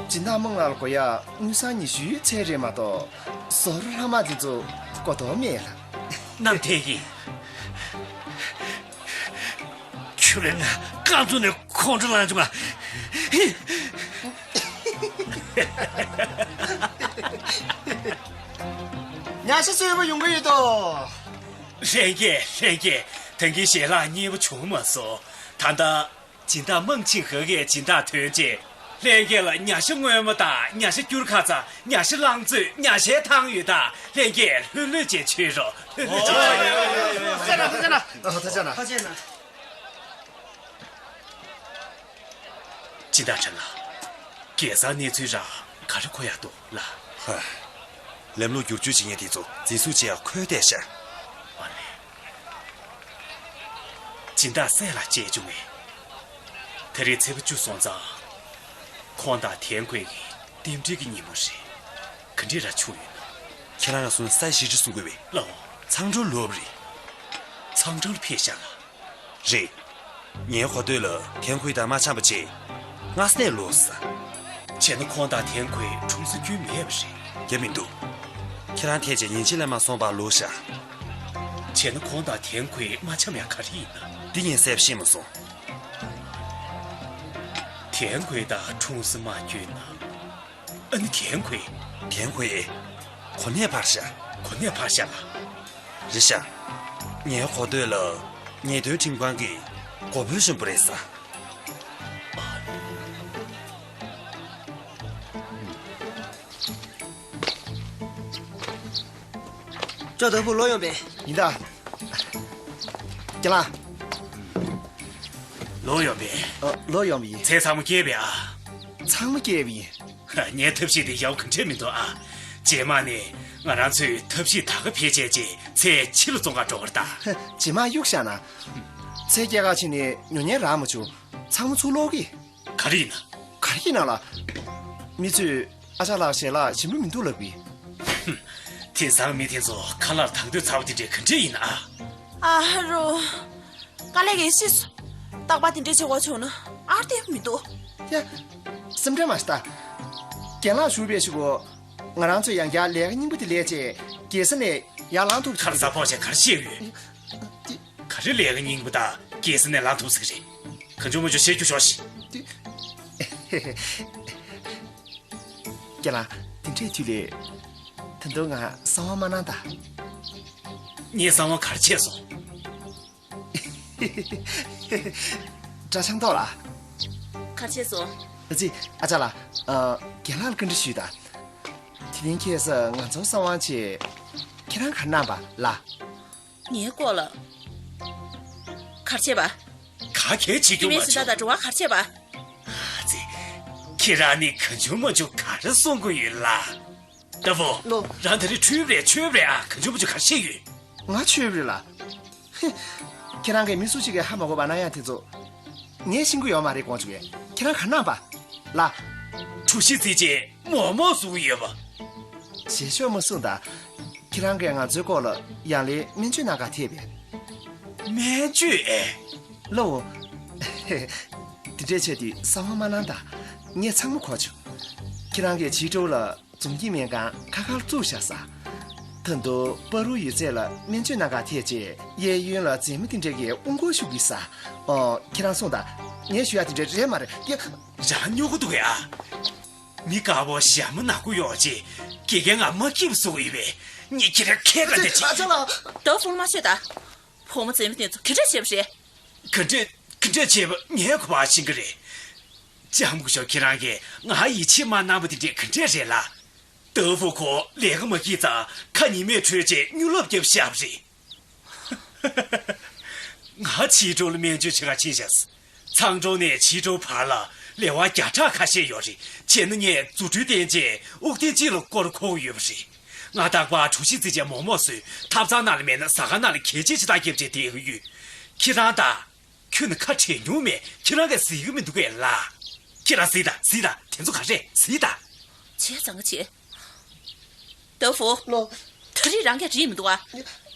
སྦྱིན་བདག་དམངས་ལགས་ལ་དགོས་ཡ་དངུལ་སྲང་ཉི་ཤུའི་ཚད་རེད་མ་གཏོགས་ཟོག་རོ་ལྷག་མ་དེ་ཚོ་དགོས་དོན་མེད་ལ། གནམ་ཐེ་གི། ཁྱོད་རང་རྐང་བཙུགས་ནས་ཁོང་ཁྲོ་ལངས་བྱུང་ང་། ཉ་ཤ་བཟོས་པ་ཡོང་གི་ཡོད་དོ། ལྷན་རྒྱས་ལྷན་རྒྱས། ད་གིན་ཞལ་ལག་མཉེས་པོ་བྱུང་མ་སོང་། ད་ལྟ་སྦྱིན་བདག་དམངས་ཆིང་ཧེ་གིས་སྦྱིན་བདག་ཐོན་རྗེས། ལྷན་རྒྱས་ལ་ཉ་ཤ་སྔོན་མོ་དང་ཉ་ཤ་སྐྱུར་ཁ་ཚ། ཉ་ཤ་རླངས་བཙོས། ཉ་ཤའི་ཐང་ཡོད་ད། ལྷན་རྒྱས་ལྷོད་ལྷོད་བྱས་མཆོད་རོགས། ལྷོད་ལྷོད་བྱས། ཐུགས་རྗེ་གནང་། ཐུགས་རྗེ་གནང་། ཐུགས་རྗེ་གནང་། སྦྱིན་བདག་ཁྲ་ལགས། སྒེར་སར་གནས་ཚུལ་རང་ག་རེ་གོ་ཡག་འདུག་ལགས། ཧ། ལམ་ལུགས་བསྒྱུར་བཅོས་བྱེད་མཁན་དེ་ཚོ་འཛིན་བཟུང་བྱེད་ཡག་ཁོལ་བསྡད་ཤག་མ་རེད། སྦྱིན་བདག་སྲས་ལགས་བཅས་བྱུང་ངས། ད་རེས་ཚེས་པ་བཅུ་སོང་ཙང་། ཁོང་དང་ཐན་ཁོས་ཀྱི་རྟེན་འབྲེལ་གྱི་ཉིན་མོ་རེད། ག་འདྲས་ར་བྱུང་ཡོད་ན། ཁྱེད་རང་ལ་སོང་ས་ཞི་ཅི་གསུང་དགོས་པས། ལགས་འོང་། ཚང་སྒྲོལ་ལོབ་རེད། ཚང་སྒྲོལ་ཕེབས་ཤག་ལགས། རེད། ངའི་གོ་ཐོས་ལ་ཐན་ཁོས་དང་མ་འཆམ་པ་བྱས། སྔ་སྣེ་ལོག་ས། བྱས་ན་ཁོང་དང་ཐན་ཁོས་ཁྲུང་ས་སྐྱོན་མེད་པ་རེད། ཡ་མི་འདུག་ཁྱེད་རང་ཐད་ཅེས་ཉིན་གཅིག་ལས་མ་སོང་བར་ལོག་ཤག་བྱས་ན་ཁོང་དང་ཐན་ཁོས་མ་འཆམ་ཡ་ག་རེ་ཡིན་ན། འདི་ངས་གསལ་པོ་ཤེས་མ་སོང་། ཐན་ཁོས་དང་ཁྲུང་ས་མ་སྐྱོན་ན། ཨ་ནི་ཐན་ཁོས། ཐན་ཁོས། གོ་གནས་ཕར་བཞག་གོ་གནས་ཕར་བཞག་ལ། རེད་ཤག་ངའི་གོ་ཐོས་ལ་ཉེས་དོན་ཁྲིམས་ཁང་གི་འགོ་དཔོན་གཞོན་པ་རེད་ས། ཅོ་དོ་བུ་ལོ་ཡོང་པས། ཡིན་ད། ཁྱེད་ལ། ལོ་ཡོང་པས། ཨ། ལོ་ཡོང་པ་ཡིན། ཚེ་ཚང་མ་སྐྱེལ་བས་ཨ། ཚང་མ་སྐྱེལ་བ་ཡིན། ངའི་ཐབས་ཤེས་དེ་ཡག་ག་འདྲས་མི་འདུག་ཨ། རྗེས་མ་ནས་ང་རང་ཚོས་ཐབས་ཤེས་ད་ག་ཕལ་ཆེར་ཅིག་ཚེ་ཕྱི་ལ་བཙོང་ག་འགྲོ་གི་རེད་ད། རྗེས་མ་གཡུག་བཞག་ན། ཚེ་སྐྱེལ་ག་ཕྱིན་ནས་ཉོ་མཁན་རག་མ་བྱུང་། ཚང་མ་ཚུར་ལོག་གི། ག་རེ་ཡིན་ན། ག་རེ་ཡིན་ན་ལ། མི་ཚོས་ཨ་ཅག་ལགས་ཞལ་ལག་ཞིམ་པོ་མི་འདུག་ལབ་གི། དེང་སང་མི་དེ་ཚོ་ཁ་ལག་དང་དོད་ཚ་བ་དེ་འདྲས་ག་འདྲས་ཡིན་ན་ཨ། ཨ་རོ། དཀའ་ལས་ངས་ཤེས་སོང་། རྟག་པར་དེ་འདྲས་བྱེད་དགོས་བྱུང་ན་ཨར་ཏེ་མི་འདུག་ཡ། སེམས་ཁྲལ་མ་བྱེད་ད། རྒན་ལགས་ཞུ་བའི་ཞུ་གོ། ང་རང་ཚོས་ཡང་བསྐྱར་ལས་ཀ་རྙིང་པ་དེ་ལས་བྱས་རྒྱལ་ས་ནས་ཡར་ལངས་ཐུབ་ཁ་ལ་ཟ་ཕོག་བྱས་ག་རེ་བཤད་ཡོད། ག་རེ་ལས་ཀ་རྙིང་པ་དང་རྒྱལ་ས་ནས་ལངས་ཐུབ་ཟེར་གི་རེད། གང་བྱུང་མང་བྱུང་བཤད་རྒྱུ་ཞོག་ཤིག་རྒན་ལགས་དེ་འདྲས་དུས་ལས། ད་དུང་ང་གསང་བ་མ་གནང་ད། ངས་གསང་བ་ག་རེ་བྱས་སོང་། གྲྭ་ཆང་ཐོག་ལ། ག་རེ་བྱས་སོང་། ཨ་ཙི། ཨ་ཅག་ལགས། ཨ། རྒན་ལགས་ལ་བཀའ་འདྲི་ཞུས་དང་། དེ་རིང་ཁ་སང་ང་ཚོ་གསང་བ་བྱས། ཁྱེད་རང་ག་རེ་གནང་པ་ལ། ངའི་སྐོར་ལ་ག་རེ་བྱས་པ། ག་གེ་བྱེད་རྒྱུ་མ་བྱུང་། སྐྱེ་དམན་སུ་འདྲ་དང་འགྲོ་བ་ག་རེ་བྱས་པ། ཨ་ཙི། ཁྱེད་རང་ནི་གང་བྱུང་མང་བྱུང་ག་རེ་གསུང་གི་ཡོད་ལ། ལྟ་བུ། ལོ། རང་ད་རེས་འཁྲུལ་རེད་ཆོས་རེད་ཨ། གང་བྱུང་མང་བྱུང་ག་རེ་བཤད་ཡོད། ང་ཆོས་རེད་ལ། ཧི། ཁྱེད་རང་གིས་མི་སུ་ཞིག་གིས་ཧ་མ་གོ་བ་གནང་ཡ་དེ་ཚོ། ངས་ཤེས་ཀྱི་ཡོད་མ་རེད་དགོངས་བྱུང་བས། ཁྱེད་རང་ག་གནང་པ། ལ། གྲུ་བཞི་རྩིས་ཅན་མོག་མོག་བཟོ་གི་ཡོད་པ། ཞེ་ཤོས་མ་གསུངས་དང་། ཁྱེད་རང་གིས་ང་ཚོའི་སྐོར་ལ་ཡང་ལས་སྨན་བཅོས་གནང་ག་ཐེབས་པས། སྨན་བཅོས་ཨེ། ལོ། དེ་འདྲས་བྱས་དུས་གསང་བ་མ་གནང་དང་། ངས་ཚང་མ་གོ་བྱུང་། ཁྱེད་རང་གིས་ཆིའི་ཀྲོའུ་ལ་འཛུམ་གྱིས་སྨན་ཁང་ཁ་ཁར་བཙུགས་བཞག་ས། ད་དུང་པ་རུའུ་ཡོད་ཚད་ལ་སྨན་བཅོས་གནང་གར་ཐད་ཆེད་གཡས་གཡོན་ལ་མཛེས་མ་དེ་འདྲས་ཀྱིས་དབུ་འཁོར་ཞུ་གི་ས། ཨོ། ཁྱེད་རང་གསུངས་དང་། ངས་ཞུ་ཡ་དེ་འདྲས་རེད་མ་རེད། ཡ། རང་སྨྱོ་གི་འདུག་ཡ། མི་དཀར་པོ་ཞྭ་མོ་ནག་པོ་གཡོགས་རྗེས་དགེ་རྒན་ང་མ་སྐྱིད་པ་བཟོ་གི་ཡོད་པས། ངས་ཁྱེད་རང་ཁས་ཁ་བདེ་ཅིག་ཨ་ཅག་ལགས། ད་ཧྥུ་ལ་མ་ཤོད་ད། བུ་མོ་མཛེས་མ་དེ་ཚོ་ག་འདྲས་བྱས་པ་རེད། ག་འདྲས་ག་འདྲས་བྱས་པ་ངས་ག་པར་ཤེས་ཀྱི་རེད། ལྕམ་སྐུ་ཞབས་ཁྱེད་རང་གིས་ང་ཡིད་ཆེས་མ་གནང་པ་དེ་འདྲས་ག་འདྲས་རེད་ལ། ཏོའུ་ཧྥུ་ཁོ་ལས་ཀ་མ་སྐྱིད་ཙང་ཁ་ཉི་མས་བྲོས་རྗེས་མྱུར་ལོབས་བརྒྱབ་བཞག་པ་རེད། ང་ཆིའི་ཀྲོའུ་ལ་སྨན་བཅོས་བྱེད་གར་ཕྱིན་བཞག། ཚང་ཀྲོའུ་ནས་ཆིའི་ཀྲོའུ་བར་ལ་ལེ་དབར་བརྒྱ་ཕྲག་ཁ་ཤས་ཡོད་རེད། བྱས་ན་ངས་རྫུ་འཕྲུལ་བསྟན་རྗེས་དབུགས་ཐེངས་གཅིག་ལ་སྐོར་འཁོར་གྱི་ཡོད་པ་རེད། ང་རྟག་པར་གྲོ་ཞིབ་རྩེད་ཆས་མོག་མོག་བཟོས། ཐབ་ཚང་ནང་ལ་མེད་ན་ཟ་ཁང་ནང་ལ་གད་ཕྱིས་ཅིག་བཏང་བརྒྱབ་བྱས་བསྡད་ཀྱི་ཡོད། ཁྱེད་རང་དང་། ཁྱོད་ནི་ཁ་བྲལ་མྱོང་མེད། ཁྱེད་རང་གིས་གཟིགས་ཀྱི་མི་འདུག་གས་ལ། ཁྱེད་རང་གཟིགས་དང་། གཟིགས་དང་། དེ་ཚོ་ག་རེད། གཟིགས་དང་། བྱས་ཙང་ག་བྱེད། ཏོའུ་ཧྥུ། ལོ། ད་རེས་རང་གིས་རིག་མི་འདུག་ཨ།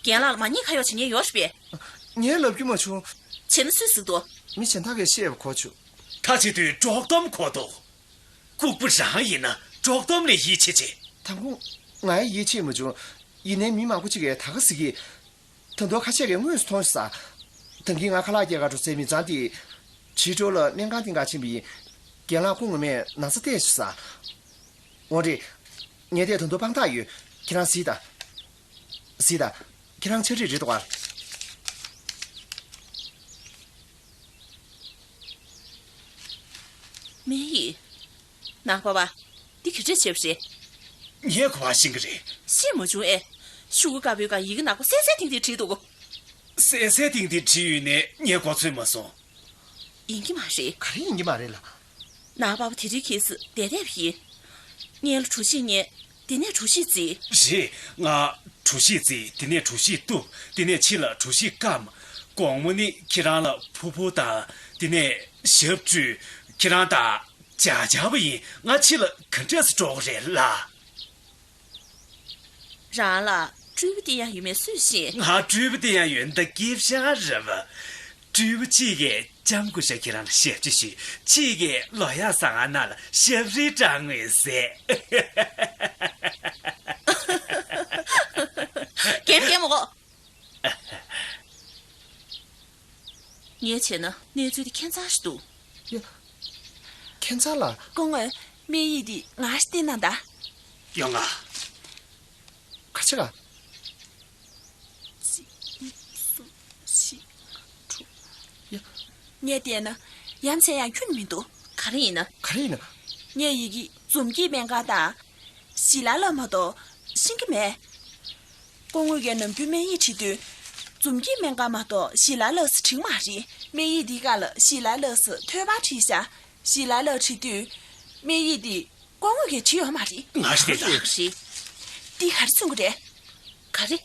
རྒན་ལགས་ལ་མ་ཉེས་ཁ་གཡོག་བྱེད་མཁན་ཡོད་རེད་པས། ངས་ལབ་རྒྱུ་མ་བྱུང་། བྱས་ན་སུས་གཟིགས་འདུག་མི་གཞན་དག་གིས་བཤད་པ་གོ་བྱུང་། ད་བྱེད་དུས་དཀྲོག་གཏམ་གོ་འདུག་ལྐུགས་པ་རང་ཡིན་ན་དཀྲོག་གཏམ་ལས་ཡིད་ཆེས་ཆེ། དང་པོ་ང་ཡིད་ཆེས་མ་བྱུང་། ཡིན་ནའི་མི་མང་པོ་ཅིག་གིས་ད་ག་ཟེར་གི། ད་དུང་ཁ་ཤས་ཀྱིས་དངོས་སུ་མཐོང་ཤག་ཟེར། ད་གིན་ང་ཁ་ལག་སྐྱེལ་གར་འགྲོ་སའི་མི་ཚང་དེ། ཆིའི་ཀྲོའུ་ལ་སྨན་ཁང་སྟེང་ག་ཕྱིན་པ་ཡིན། རྒན་ལགས་སྐུ་ངོ་མས་ན་ཚ་བལྟས་ཤག་ཟེར། འོ་རེད། ངས་དེ་ད་དུང་དཔང་རྟགས་ཡོད། ཁྱེད་རང་གཟིགས་དང་། གཟིགས་དང་། ཁྱེད་རང་ཆ་རེ་རེད་འདུག་ག་སྨན་ཡིག་ནང་པ་པ། འདི་ག་འདྲས་བྱས་པ་རེད། ངས་ག་པར་ཤེས་ཀྱི་རེད། ཤེས་མ་བྱུང་ཨེ། ཤོག་གུ་དཀར་པོའི་སྒང་ཡི་གེ་ནག་པོ་གསལ་གསལ་ཐིང་ཐིང་བྲིས་འདུག་གསལ་གསལ་ཐིང་ཐིང་བྲིས་ཡོད་ནའི་ངས་གོ་ཚོད་མ་སོང་། ཡིན་གྱི་མ་རེད། ག་རེ་ཡིན་གྱི་མ་རེད་ལ། ནང་པ་པ་དེ་རིང་ཁྱེད་སུ་བསྡད་བསྡད་པ་ཡིན། སྔོན་ལ་གྲོ་ཞིབ་ཉན། དེ་ནས་གྲོ་ཞིབ་རྩེ། རེད། ང་གྲོ་ཞིབ་རྩེ། དེ་ནས་གྲོ་ཞིབ་གཏུབ། དེ་ནས་ཕྱི་ལ་གྲོ་ཞིབ་སྐམ། དགོང་མོ་ནི་ཁྱེད་རང་ལ་ཕུར་བུ་དང་། དེ་ནས་ཞབས་བཀྲུས། ཁྱེད་རང་དང་མཇལ་མཇལ་བ་ཡིན། ང་ཕྱི་ལ་ག་འདྲས་སེ་འགྲོ་དགོས་རེད་ལ། རང་ལ་སྤྲུལ་པ་སྟེར་ཡག་ཡོད་མེད་སུས་ཤེས། ང་སྤྲུལ་པ་སྟེར་ཡག་ཡོད་ན་ད་སྐྱིད་ཤག་རེད་པ། སྤྲུལ་པ་གཅིག་གིས་ལྕམ་སྐུ་ཞབས་ཁྱེད་རང་ལ་ཞབས་ཕྱི་ཞུས། གཅིག་གིས་ལོ་ཡག་ཟ་ཁང་ནང་ལ་ཞབས་རིམ་དྲང་ངོས་ཟེར། རྒན་རྒན་མོ། ངས་བྱས་ན་གནས་ཚུལ་འདི་ཁྱད་མཚར་ཞིག་འདུག་ཡ། ཁྱད་མཚར་ལ། སྐུ་ངོ། སྨན་ཡིག་འདི་ང་ལ་སྟེར་གནང་དང་། ཡོང་ང་། ག་ཅི་ལ། གཅིག་གཉིས་གསུམ་བཞི་དྲུག་ཡ། ངས་བལྟས་ན་ཡ་མཚན་ཡང་ཁྱོན་ནས་མི་འདུག་ག་རེ་ཡིན་ན། ག་རེ་ཡིན་ན། ངས་ཡི་གེ་འཛུམ་སྐྱིད་སྨན་ཁང་དང་། ཞི་ལ་ལ་མ་གཏོགས་ཤེས་ཀྱི་མེད། སྐུ་ངོ་གིས་ནམ་རྒྱུན་སྨན་ཡིག་བྲིས་དུས། འཛུམ་སྐྱིད་སྨན་ཁང་མ་གཏོགས་ཞི་ལ་ལ་ཟེར་བྲིས་མ་རེད། སྨན་ཡིག་འདིའི་སྒང་ལ་ཞི་ལ་ལ་ཟེར་ཐོལ་པར་བྲིས་ཤག་ཞི་ལ་ལ་བྲིས་དུས། སྨན་ཡིག་འདི་སྐུ་ངོ་གིས་བྲིས་ཡོད་མ་རེད། ང་རེད་ད། རེད། འདི་ག་རེ་མཚོན་གྱི་རེད། ག་རེ། ག་རེ།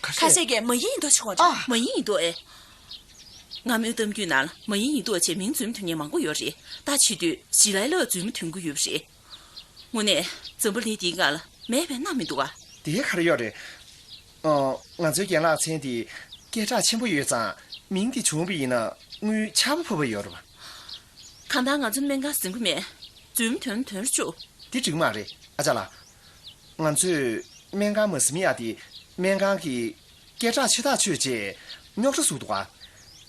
ཁ་ཤས་ཀྱིས་མ་ཡིན་ཡིན་མདོག་བྱེད་ཀྱི་ཡོད་རེད། ཨ། མ་ཡིན་ཡིན་མདོག་ཨེ། སྔ་མོའི་གཏམ་རྒྱུད་ནང་ལ་མ་ཡིན་ཡིན་མདོག་བྱས་མིང་རྫུན་མ་ཐོན་མཁན་མང་པོ་ཡོད་རེད། ད་བྱེད་དུས་ཞི་ལ་ལ་རྫུན་མ་ཐོན་གྱི་ཡོད་པ་རེད། དངོས་གནས་འཛམ་བུ་གླིང་འདིའི་སྒང་ལ་མེད་པའི་གནའ་མི་འདུག་ག་དེ་ག་རེ་ཡོད་རེད། ཨ། ང་ཚོའི་རྒན་ལགས་མཚན་དེ་སྐད་གྲགས་ཆེན་པོ་ཡོད་ཙང་མིང་དེ་བྱུང་བ་ཡིན་ན་དངུལ་ཆར་པ་ཕབ་པ་ཡོད་རེད་པ། གང་ལྟར་ང་ཚོ་སྨན་ཁང་ཟིན་གྱི་མེད། རྫུན་མ་ཐོན་ན་ཐོན་རོགས་བྱོས། དེ་འགྲིག་མ་རེད་ཨ་ཅག་ལགས། ང་ཚོས་སྨན་ཁང་མ་ཟིན་ཡག་དེ་སྨན་ཁང་གི་སྐད་གྲགས་ཆེ་ཐག་ཆོད་བྱས་རྙོག་དྲ་བཟོས་འདུག་ག་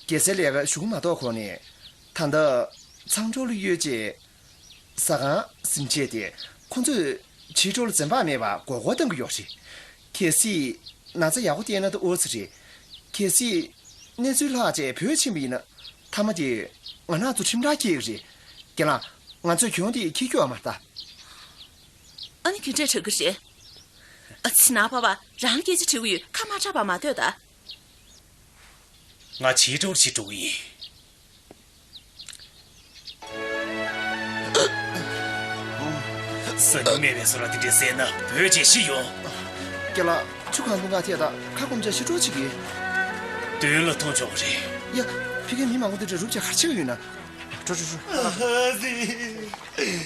གེ་སར་ལས་ཀ་ཞུ་གི་མ་གཏོགས་ཁོ་ནས་ད་ལྟ་ཚང་ཀྲོའུ་ལ་ཡོད་ཅེས། ཟ་ཁང་ཟིན་བྱས་ཏེ་ཁོ་ཚོས་ཆིའི་ཀྲོའུ་ལ་འཛེམ་བག་མེད་པར་མགོ་སྐོར་གཏོང་གི་ཡོད་རེད། གལ་སྲིད་ན་ཚ་ཡག་པོ་བསྟན་ན་ད་འོ་ཙི་རེད། གལ་སྲིད་གནས་ཚུལ་ལྷག་བྱས་བུད་ཕྱིན་པ་ཡིན་ན་མཐའ་མ་དེ་ང་རང་ཚོ་ཁྲིམས་ཐག་བཅད་ཀྱི་རེད། རྒན་ལགས། ང་ཚོས་གྱོང་དེ་འཁྱེར་རྒྱུ་ཡོད་མ་རེད་ད། ཨ་ནི་ག་འདྲས་དྲག་གི་རེད། ཨ་ཙི། ནང་པ་པ་རང་སྐད་ཆ་དྲི་གི་ཡོད། ཁ་མ་གྲགས་པ་མ་སྡོད་ད། ང་ཆིའི་ཀྲོའུ་ལ་ཅིག་འགྲོ་གི་ཡིན། ས་སྨྱུག་མེད་པའི་བཟོ་གྲྭ་འདི་འདྲས་བཟས་ན་བོད་ཅེས་ཤི་ཡོང་། རྒན་ལགས། ཆུ་གང་འཐུང་ག་ཐད་དང་ཁ་སྐོམ་ཆ་ཞི་འགྲོ་ཅིག་གིས། མདུན་ལ་འཐུང་ཆོག་གི་རེད། ཡ། ཕ་གིའི་མི་མང་པོ་འདི་འདྲ་རུབ་བྱས་ག་རེ་བྱེད་ཀྱི་ཡོད་ན། འགྲོ་འགྲོ་འགྲོ།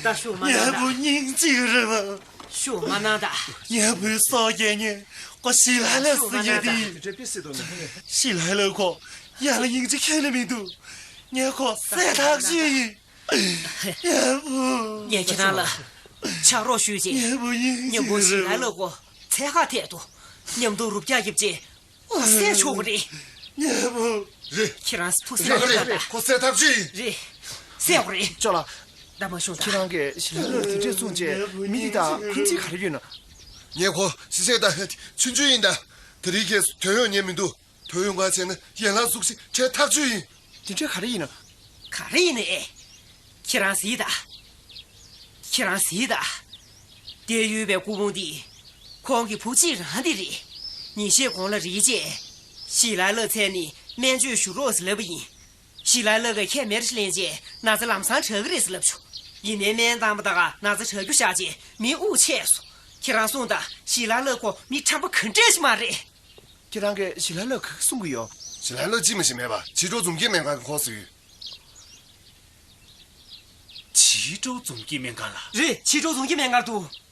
ད་ཤོག་མ་གནང་ད། ཉལ་པོ་སྙིང་རྗེ་རེད་པ། ཤོག་མ་གནང་ད། ཉལ་པོའི་སྲོག་རྒྱལ་ཉེ་ཁོ་ཞི་ལ་ལ་ཟེར་ཉལ་དེ། ཞི་ལ་ལ་ཁོ་ཡར་ལ་སྙིང་རྗེ་ཁྱོན་ནས་མི་འདུག་ངས་ཁོ་བསད་ཐག་ཆོད་ཡིན། ཉལ་པོ། ངས་ཁྱེད་རང་ལ། ཕྱག་རོགས་ཞུས་རྗེས། ངའི་བུ་ཡིན། མཉམ་པོ་ཞི་ལ་ལ་ཁོ་ཚད་ཁ་ཐད་དུ་མཉམ་དུ་རུབ་རྒྱག་རྒྱབ་རྗེས་བསད་ཆོག་གི་རེད། ངའི་བུ། རེད། ཁྱེད་རང་ཐུགས་སེམས་རེད་ད། ཁོ་བསད་ཐག་ཆོད་ཡིན། རེད། བསད་དགོས་རེད། ཅོ་ལགས། ད་མ་ཤོང་ད། ཁྱེད་རང་གིས་ཞི་ལ་ལ་དེ་འདྲས་གསུངས་རྗེས་མི་འདི་དང་འཁོན་འཛིན་ག་རེ་ཡོད་ན། ངས་ཁོ་ཞི་བསད་ད་ཆུང་ཆུང་ཡིན་ད། དེ་རིང་ཁྱེད་དོན་ཡོང་ཉན་མི་འདུག་དོན་ཡོང་ག་བྱས་ན་ཡན་ལག་གཟུགས་ཤིག་ཁྲལ་ཐག་ཆོད་ཡིན། དེ་འདྲ་ག་རེ་ཡིན་ན། ག་རེ་ཡིན་ནའི། ཁྱེད་རང་གཟིགས་དང་། ཁྱེད་རང་གཟིགས་དང་། དེར་ཡོད་པའི་སྐུ་ཕུང་འདི། ཁོང་གི་བུ་གཅིག་རང་འདི་རེད། ཉིན་ཤས་གོང་ལ་རིལ་རྗེས། ཞི་ལ་ལ་མཚན་ནས་སྨན་བཅོས་ཞུ་རོགས་ཟེར་ལབ་པ་ཡིན། ཞི་ལ་ལ་གིས་ཁས་མེར་ཞིག་ལེན་རྗེས་ན་ཚ་ལམ་སང་དྲག་གི་རེད་ཟེར་ལབ་བྱུང་། ཡིན་ནའི་སྨན་བཏང་པ་དང་ན་ཚ་དྲག་རྒྱུ་བཞག་རྗེས་མི་དབུགས་ཆད་སོང་། ཁྱེད་རང་གསུངས་དང་ཞི་ལ་ལ་ཁོ་མི་ཁྲམ་པ་ག་འདྲས་ཤིག་མ་རེད། ཁྱེད་རང་གིས་ཞི་ལ་ལ་ག་གི་གསུང་གི་ཡོད། ཞི་ལ་ལ་ཅི་མི་ཤེས་མེད་པ་བྱིས་སྤྲོ་འཛོམས་སྐྱིད་སྨན་ཁང་གི་ཁོངས་སུ་ཡོད། བྱིས་སྤྲོ་འཛོམས་སྐྱིད་སྨན་ཁང་ལ། རེད། བྱིས་སྤྲོ་འཛོམས་སྐྱིད་སྨན་ཁང་དུ།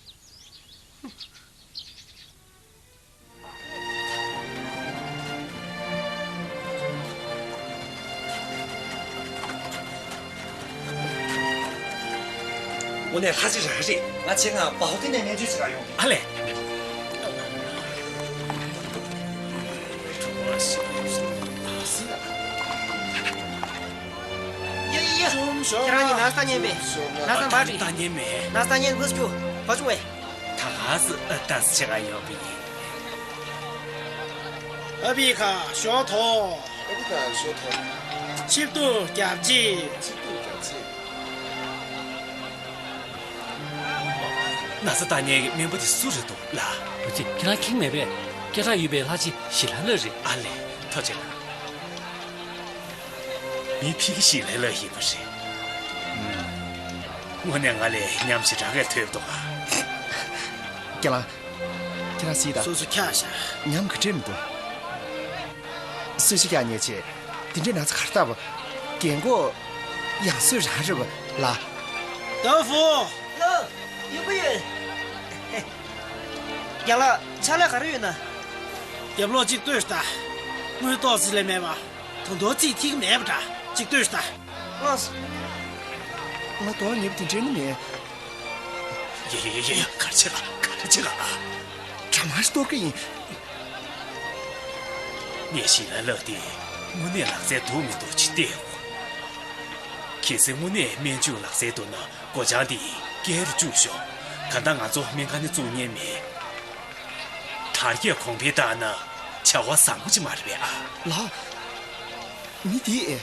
དངོས་གནས་ལྷ་རྗེ་རང་རེད། ང་ཆེད་མངགས་པའོ་ཏི་ནས་སྨན་བཅོས་བྱེད་གར་ཡོང་གི། ཨ་ལས། ཡ་ཡ་ཡ། ཁྱེད་རང་གཉིས་ན་ཚ་ཉན་མེད། ན་ཚ་མ་རེད། ད་ཉན་མེད། ན་ཚ་ཉན་མི་སྐྱོ་བ་བྱུང་བས། ད་ག་སི་ཨ་ཏ་སི་ཆེ་ག་ཡོད་པ་ཡིན། ཨ་བི་ཁ་ཞོ་ཐོ། ཨ་བི་ཁ་ཞོ་ཐོ། ཆིབས་ཏུ་རྒྱབ་ཅི། ཆིབས་ཏུ་རྒྱབ་ཅི། ན་ཚ་ལྟ་མཁན་གྱི་སྨན་པ་དེ་སུ་རེད་འདུག་ལགས། འོ་ཙི་ཁྱེད་རང་ཁེངས་མེད་པས། སྐད་གྲགས་ཡོད་པའི་ལྷ་རྗེ་ཞི་ལ་ལ་རེད། ཨ་ལས་ཐུགས་རྗེ་གནང་། མི་ཕ་གི་ཞི་ལ་ལ་ཡིན་པ་རེད། ཨུམ། དངོས་གནས་ང་ལས་ཉམས་ཞེ་དྲག་གས་ཐོས་འདུག་ཨ། རྒན་ལགས། ཁྱེད་རང་གཟིགས་དང་། སོ་སོ་འཁྱག་བཞག་ཉམས་ག་འདྲས་མི་འདུག་གསོལ་ཇ་རྒྱག་ཉེ་ཆེ། དེ་འདྲའི་ན་ཚ་གར་ལྟ་བུ། རྒན་གོག་ཡང་སོས་རང་རེད་བ་ལ། ཏོ་ཧྥུ། ལགས། ཡོང་གི་ཡོད། རྒན་ལགས་ཕྱག་ལས་ག་རེ་ཡོད་ན། རྒྱབ་ལོགས་གཅིག་ལྟོས་ཤིག་ད། དངུལ་ཏོག་ཙི་ལས་མེད་པ། ད་དུང་རྩིས་ཐིག་མེད་པ་འདྲ། གཅིག་ལྟོས་ཤིག་ད། ལགས་སོ། ང་དོགས་ཉེས་པ་དེ་འདྲའི་ནི་མེད། ཡ་ཡ་ཡ་ཡ་ཡ། ག་རེ་བྱེད་ག་ག་རེ་བྱེད་ག་ཨ། གྲ་མ་ཞིག་གཏོར་གི་ཡིན། ངས་ཞི་ལ་ལ་དེ་དངོས་གནས་ལག་རྩལ་འདུག་མི་འདུག་ཅིག་བལྟས་ཡོང་། གལ་སྲིད་དངོས་གནས་སྨན་བཅོས་ལག་རྩལ་འདུག་ན་སྒོ་བྱང་འདི་བསྐྱར་དུ་བཅུག་ཤོག་གང་ལྟར་ང་ཚོ་སྨན་ཁང་ནས་བཙུགས་མཁན་མེད། དར་རྒྱས་གོང་འཕེལ་བཏང་ན་བྱ་བ་བཟང་པོ་ཅིག་མ་རེད་པས་ཨ། ལགས། མི་དེས་ཨེ།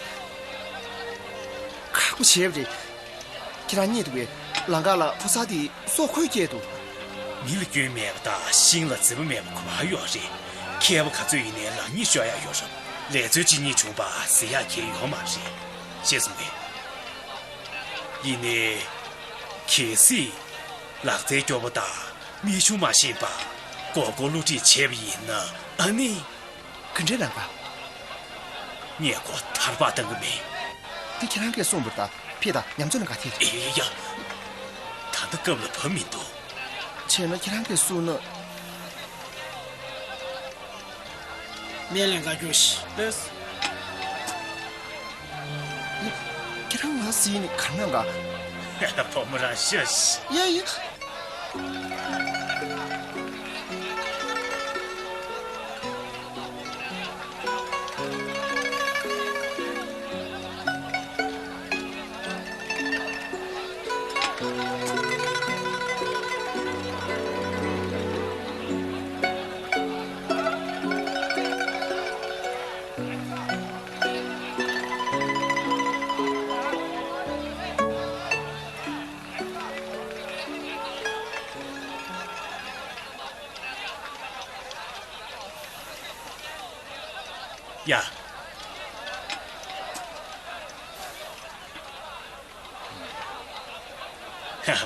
ཁག་པོ་བྱས་པ་རེད། ཁྱེད་རང་རྙེད་འདུག་པས། ལམ་ཁ་ལ་ཕོ་གསར་དེས་སྲོག་ཁོལ་བསྐྱལ་འདུག་མི་ལ་སྐྱོན་མེད་པ་དང་ཤིང་ལ་རྫི་བ་མེད་པ་ཁོ་མར་ཡོད་རེད། མཁས་པ་ག་ཚོད་ཡིན་ནའི་ལག་གཉིས་ཤོར་ཡག་ཡོད་རེད། ལས་རྩོལ་གཅིག་གཉིས་བྱུང་པ་ཟེར་ཡག་གང་ཡོད་མ་རེད། ཤེས་སོང་ངས། ཡིན་ནའི། གལ་སྲིད། ལག་རྩལ་སྐྱོ་པོ་དང་རྨད་བྱུང་མ་ཤེས་པ། མགོ་སྐོར་བསླུ་བྲིད་བྱས་པ་ཡིན་ན་ཨ་ནི། ག་འདྲའི་ལམ་ཁ། ངས་ཁོ་ཐར་པ་བཏང་གི་མེད། འདི་ཁྱེད་རང་གིས་གསུངས་པར་ད་ཕེ་དང་ཉམས་ཚོད་ལ་ག་ཐད་རེད། ཨེ་ཡ། ད་ལྟ་སྐབས་ལ་བབས་མི་འདུག་བྱས་ན་ཁྱེད་རང་གིས་གསུངས་ན། སྨན་ལས་འགའ་རྒྱུགས་ཤིག་ལགས་སོ། ཁྱེད་རང་ང་གཟིགས་ནས་ག་རེ་གནང་ག་བུ་མོ་རང་ཤོད་ཤིག་ཡ་ཡ། ཡ།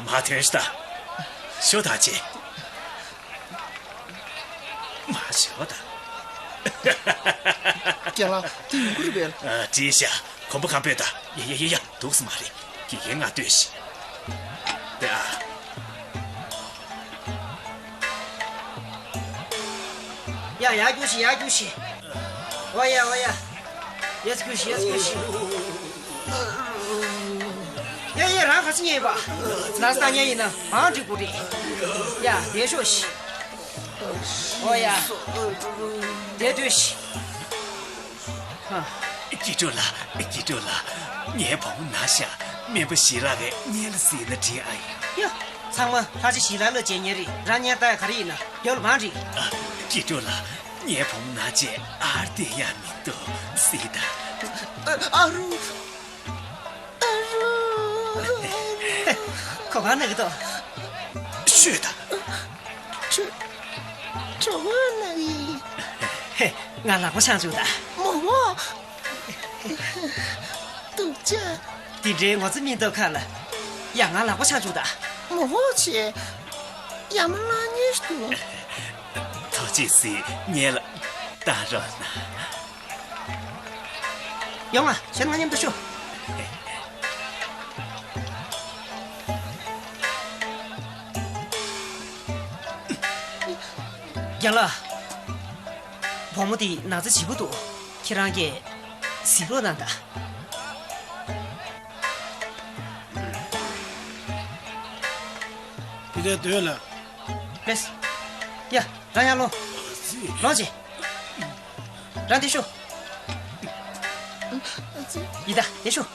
མ་ཐོན་ཤི་ད། ཤོ་ད་ཅེ། མ་ཤོ་ད། རྒན་ལགས་དེ་ཡོང་གི་རེད་པས། ཨ། བྲིས་ཤག་གོམ་པ་གང་སྤོས་ད། ཡ་ཡ་ཡ་ཡ། འདུག་སེ་མ་རེད། དགེ་རྒན་ང་ལྟོས་ཤིག་དེ་ཨ། ཡ་ཡ་རྒྱུགས་ཤིག་ཡ་རྒྱུགས་ཤིག་ཨོ་ཡ་ཨོ་ཡ། ཡ་རྒྱུགས་ཤིག་ཡ་རྒྱུགས་ཤིག་ཡ་ཡ། རང་ག་ཚོད་ཉལ་ཡིན་པ། ན་ཚ་ཉལ་ཡིན་ན་བང་སྒྲིག་དགོས་རེད། ཡ་བསྡད་ཤོག་ཤིག་ཨོ་ཡ། བསྡད་སྡོད་ཤིག་ཨ། དཀྱིལ་གྲོགས་ལགས། དཀྱིལ་གྲོགས་ལགས། ངའི་བུ་མོ་ན་ཤག་སྨན་པ་ཞི་ལགས་ཀྱིས་སྔོན་ལ་གཟིགས་ན་འགྲིག་ཨ་ཡ། ཡ། ཚང་མ་ལྷ་རྗེ་ཞི་ལགས་ལ་མཇལ་མཁན་རེད། རང་ཉལ་ད་ག་རེ་ཡིན་ན་རྒྱབ་ལ་བང་སྒྲིག་ཨ། དཀྱིལ་གྲོགས་ལགས། ངའི་བུ་མོ་ན་ཆེ་ཨར་བསྡད་ཡག་མི་འདུག་གཟིགས་དང་། ཨ་རུ། ཨ་རུ། ཁོ་གང་ན་གི་ཏོ། ཤོད་དང་། ཁྲོ་ཁྲོ་བོ་ན་གི། ཧེ། ང་ལག་པ་འཆང་བཅུག་དང་། མོ་བོ། སྡུག་ཅག་དེ་འདྲའི་ངོ་ཚ་མི་འདུག་ཁ་ལ། ཡ་ང་ལག་པ་འཆང་བཅུག་དང་། མོ་བོ་ཆེ། ཡ་མ་ལ་ཉེ་ཞིག་འདུག་ཐུགས་རྗེ་གཟིགས། ངེད་ལ་བལྟ་རོགས་གནང་། ཡོང་ང་། ཁྱེད་ང་མཉམ་དུ་ཤོག་རྒན་ལགས། བུ་མོ་འདི་ན་ཚ་ལྗིད་པོ་འདུག་ཁྱེད་རང་གིས་གཟིགས་རོགས་གནང་དང་། འདི་གའི་སྡོད་ལ། ལེས། ཡ། རང་ཡར་ལོངས། ལོངས་ཅིག་རང་འདིར་ཤོག་ཡི་ད་འདིར་ཤོག་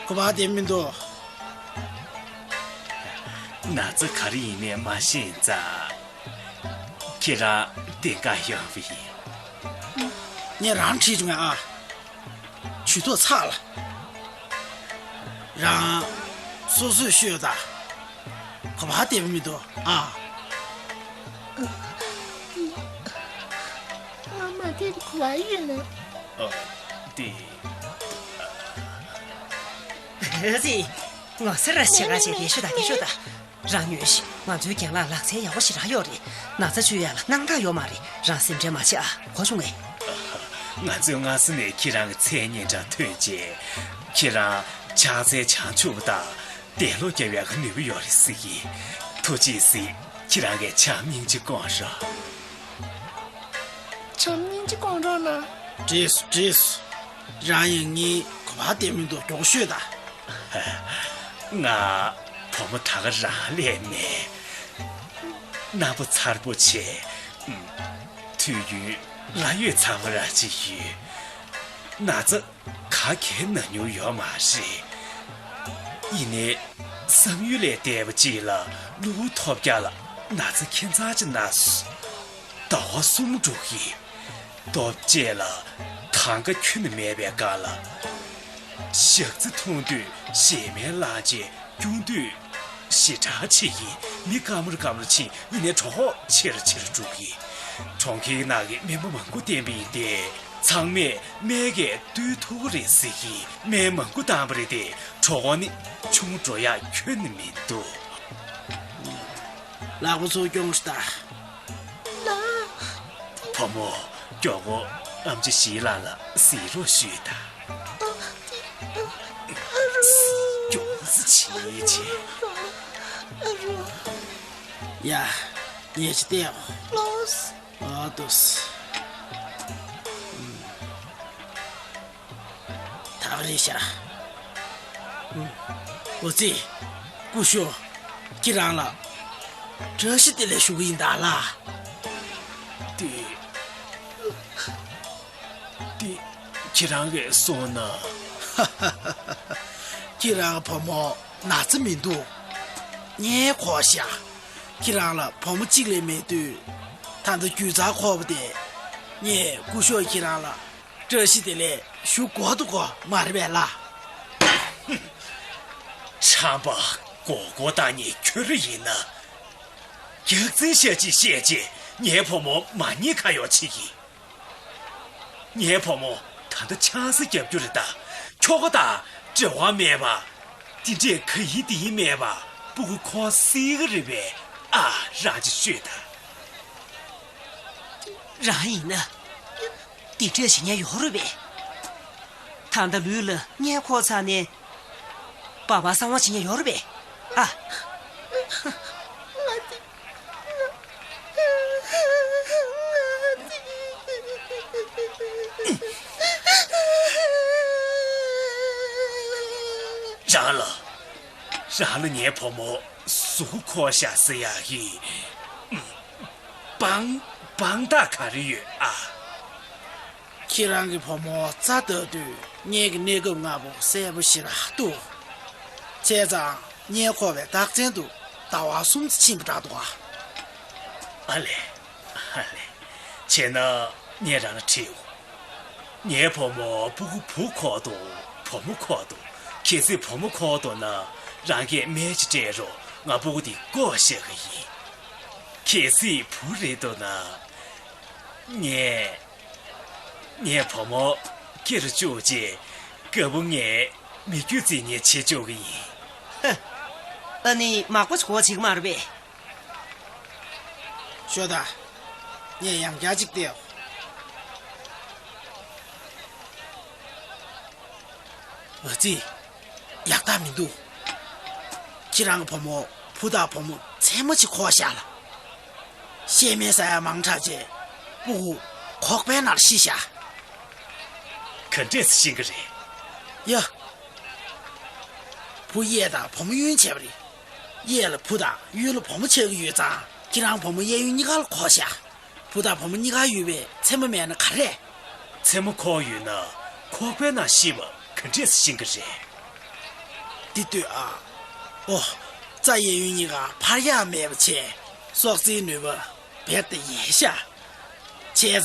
ཁོ་པ་བསྡད་མི་འདུག་ན་ཚ་ག་རེ་ཡིན་མིན་མ་ཤེས་ཙང་། ཁྱེད་རང་བསྡད་ག་ཡོང་བ་ཡིན། ངས་རང་ཁྲིད་བྱུང་ཨ། ཇུས་གཏོགས་ཚར་ལ། རང་སོ་སོས་ཤོད་དང་། ཁོ་པ་བསྡད་མི་འདུག་ཨ། ང་མ་བསྡད་ཁོ་པ་ཡོད་ལ། ཨ། དེ། ཨ་ཙི། ངོ་ཚ་ར་བྱེད་ག་བྱེད། འདིར་ཤོག་དང་། འདིར་ཤོག་དང་། རང་ཉོན་ཞིག་ང་ཚོའི་རྒན་ལགས་ལག་རྩལ་ཡག་པོ་ཞེ་དྲག་ཡོད་རེད། ན་ཚ་བཅོས་ཡག་ལ་སྣང་དག་ཡོད་མ་རེད། རང་སེམས་ཁྲལ་མ་བྱེད་ཨ། གོ་བྱུང་ངས། ང་ཚོས་སྔ་ས་ནས་ཁྱེད་རང་གི་མཚན་སྙན་གྲགས་ཐོན་རྗེས། ཁྱེད་རང་ཕྱག་འཚལ་བྱང་ཆུབ་དང་། འདས་ལོག་རྒྱབ་ཡག་གི་ནུས་པ་ཡོད་རེད་ཟེར་གི། ཐུགས་རྗེས་གཟིགས། ཁྱེད་རང་གིས་བྱམས་སྙིང་རྗེ་སྐོང་རོགས། བྱམས་སྙིང་རྗེ་སྐོང་རོགས་གནང་། བྲིས་སོ་བྲིས་སོ། རང་ཡང་ངའི་གོ་བ་བསྡད་མི་འདུག་མགྱོགས་ཤོད་དང་། ང་བུ་མོ་ད་ག་རང་སླེབས་མེད། སྣ་པོ་མཚར་པོ་བྱས། དུས་རྒྱུན་ལ་ཡོད་ཚ་བ་ར་ཅིག་ཡོད། ན་ཚ་ག་གེ་ན་མྱོང་ཡོད་མ་རེད། ཡིན་ནའི་བསམ་ཡུལ་ལས་འདས་པ་ཅིག་ལ་གློ་བུར་ཐོལ་རྒྱག་ལ་ན་ཚ་ཁྱད་མཚར་ཅིག་ན་སོང་། ཟླ་བ་གསུམ་འགྲོ་གི། ལྟོ་ཆས་ལ་དང་ག་ཁྱོན་ནས་མེད་པའི་སྒང་ལ། ཞག་རྩི་འཐུང་དུས་གཞན་མའི་བླངས་ཆས་སྐྱུང་དུས་ཞེ་དྲག་བྱེད་ཀྱི། མི་སྐམ་རུ་སྐམ་རུ་ཕྱིན། ཡིན་ནའི་གྲོད་ཁོག་ཆེ་རུ་ཆེ་རུ་འགྲོ་གི། གྲོང་ཁྱེར་ནང་གི་སྨན་པ་མང་པོ་བསྟེན་པ་ཡིན་ཏེ། ཚང་མས་སྨན་གྱིས་བཏུལ་ཐུབ་ཀྱི་རེད་ཟེར་གི། སྨན་མང་པོ་བཏང་པ་རེད་དེ། གྲོད་ཁོག་ནི་ཆུང་འགྲོ་ཡག་ཁྱོན་ནས་མི་འདུག་ལག་པ་ཚུར་རྒྱོབ་ཤོག་དང་། བུ་མོ། མགྱོགས་པོ་ཨེམ་ཆི་ཞི་ལགས་ལ་གཟིགས་རོགས་ཞུས་དང་། མགྱོགས་པོ་བྱེད་བྱེད། ཡ། ཉལ་ཅིག་བལྟས་ཨོ། ཨ་ཏོས། ད་ག་རེད་ཤག་འོ་ཙི། སྐུ་ཞབས། ཁྱེད་རང་ལ་བཀྲ་ཤིས་བདེ་ལེགས་ཞུ་གི་ཡིན་ད་ལ། དེ། དེ་ཁྱེད་རང་གིས་གསུངས་ན། ཁྱེད་རང་བུ་མོ་ན་ཚ་མི་འདུག་ངས་གོ་ཤག་ཁྱེད་རང་ལ་བུ་མོ་གཅིག་ལས་མེད་དུས། ད་ལྟ་རྒྱུ་རྩ་འཁོར་བ་དེ། ངས་སྐུ་ཞབས་ཁྱེད་རང་ལ་བཀྲ་ཤིས་བདེ་ལེགས་ཞུ་དགོས་འདུག་གོ་མ་རེད་པས་ལ། ཁྲམ་པ་མགོ་སྐོར་བཏང་མཁན་ཁྱོད་རང་ཡིན་ན། རྒྱག་རྩིས་བཤད་ཅིག་བཤད་ཅིག་ངའི་བུ་མོ་མ་ཉེས་ཁ་གཡོག་བྱེད་ཀྱི། ངའི་བུ་མོ་ད་ལྟ་ཆང་ས་རྒྱག་རྒྱུ་རེད་ད། ཁྱོ་ག་དང་འབྲེལ་བ་མེད་པ། དེ་འདྲས་ག་ཡིན་དེ་ཡིན་མེད་པ་སྤུ་གུ་ཁོ་སྲིད་གི་རེད་པས། ཨ། རང་ཅིག་ཤོད་ད། རང་ཡིན་ན་དེ་འདྲས་བྱེད་མཁན་ཡོད་རེད་པས། ད་ལྟ་ལུས་ལ་མངལ་འཁོར་ཚར་ནས། སྦ་སྦ་གསང་བ་བྱེད་མཁན་ཡོད་རེད་པས། ཨ། ང་དེ། ང་དེ། རང་ལ། རང་ལ་ངའི་བུ་མོ་གཟུགས་པོ་འཁོར་ཤག་ཟེར་ཡག་གི་དཔང་དཔང་རྟགས་ག་རེ་ཡོད་ཨ། ཁྱེད་རང་གི་བུ་མོ་རྩ་ལྟ་དུས་སྔས་ཀྱི་གནས་སྐབས་ལྔ་པོ་གསལ་པོ་ཞེ་དྲག་འདུག་བྱས་ཙང་སྔས་འཁོར་བའི་རྟགས་མཚན་དུ་ཟླ་བ་གསུམ་ཙམ་ཕྱིན་པ་འདྲ་འདུག་ཨ། ཨ་ལེ། ཨ་ལེ། བྱས་ན་ངས་རང་ལ་དྲིའོ། ངའི་བུ་མོ་སྤུ་གུ་བུ་འཁོར་དང་བུ་མོ་འཁོར་དང་། གལ་སྲིད་བུ་མོ་འཁོར་འདུག་ན་རང་གིས་སྨན་ཅིག་སྤྲད་རོགས། ང་སྤུ་གུ་དེ་བཀོག་བཞག་གི་ཡིན། གལ་སྲིད་བུ་རེད་འདུག་ན། ངས། ངས་བུ་མོ་སྐྱེ་རུ་བཅུག་རྗེས་དགའ་པོ་ངས་མི་རྒྱུད་རྩིས་ཉེས་བྱེད་བཅུག་གི་ཡིན། ཧ། ཨ་ནི་མག་པ་ཞིག་གོ་བྱེད་ཀྱི་མ་རེད་པས། ཤོད་ད། ངས་ཡང་བསྐྱར་ཅིག་བལྟས། ཨ་ཙི། ཡག་རྟགས་མི་འདུག་ཁྱེད་རང་གི་བུ་མོ་བུ་དང་བུ་མོ་མཚན་མོ་ཅིག་འཁོར་བཞག་ལ། བཤད་མེད་ཟ་ཡ་མང་དྲགས་རྗེས་སྤུ་གུ་ཁོག་པའི་ནང་ཤི་བཞག་ག་འདྲས་སེ་ཤི་གི་རེད། ཡ། བུ་གཡས་དང་བུ་མོ་གཡོན་བྱས་པ་རེད། གཡས་ལ་བུ་དང་གཡོན་ལ་བུ་མོ་ཆགས་ཀྱི་ཡོད་ཙང་ཁྱེད་རང་བུ་མོ་གཡས་གཡོན་གཉིས་ཀ་ལ་འཁོར་བཞག་བུ་དང་བུ་མོ་གཉིས་ཀ་ཡོད་པའི་མཚན་མོ་མེད་ན་ག་རེ། མཚན་མོ་འཁོར་ཡོད་ན་ཁོག་པའི་ནང་ཤི་བ་ག་འདྲས་སེ་ཤི་གི་རེད། འདི་ལྟོས་ཨ། ཨོ། རྩ་གཡས་གཡོན་གཉིས་ཀ་འཕར་ཡག་མེད་པ་བྱས། སྲོག་རྩའི་ནུས་པ་རྦད་དེ་ཡལ་ཤག་བྱས་ཙང་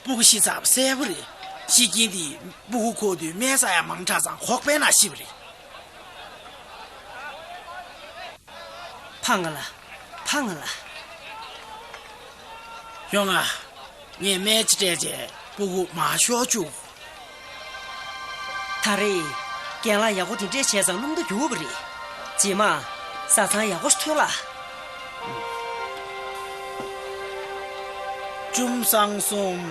སྤུ་གུ་ཤི་ཚར་བ་གསལ་པོ་རེད། ཤི་རྐྱེན་དེ་སྤུ་གུ་འཁོར་དུས་སྨན་ཟ་ཡག་མང་དྲགས་ཙང་ཁོག་པའི་ནང་ཤི་བ་རེད། ཕ་ང་ལ། ཕ་ང་ལ། ཡོང་ང་། ངས་སྨན་ཅིག་སྤྲད་རྗེས་སྤུ་གུ་མར་ཤོར་བཅུག་ད་རེས། རྒན་ལགས་ཡག་པོ་དེ་འདྲས་བྱས་ཙང་སྣུམ་དུ་གྱུར་པ་རེད། རྗེས་མ། བཟའ་ཚང་ཡག་པོ་ཞིག་ཐོན་ལ། ཅུམ་སང་གསུམ།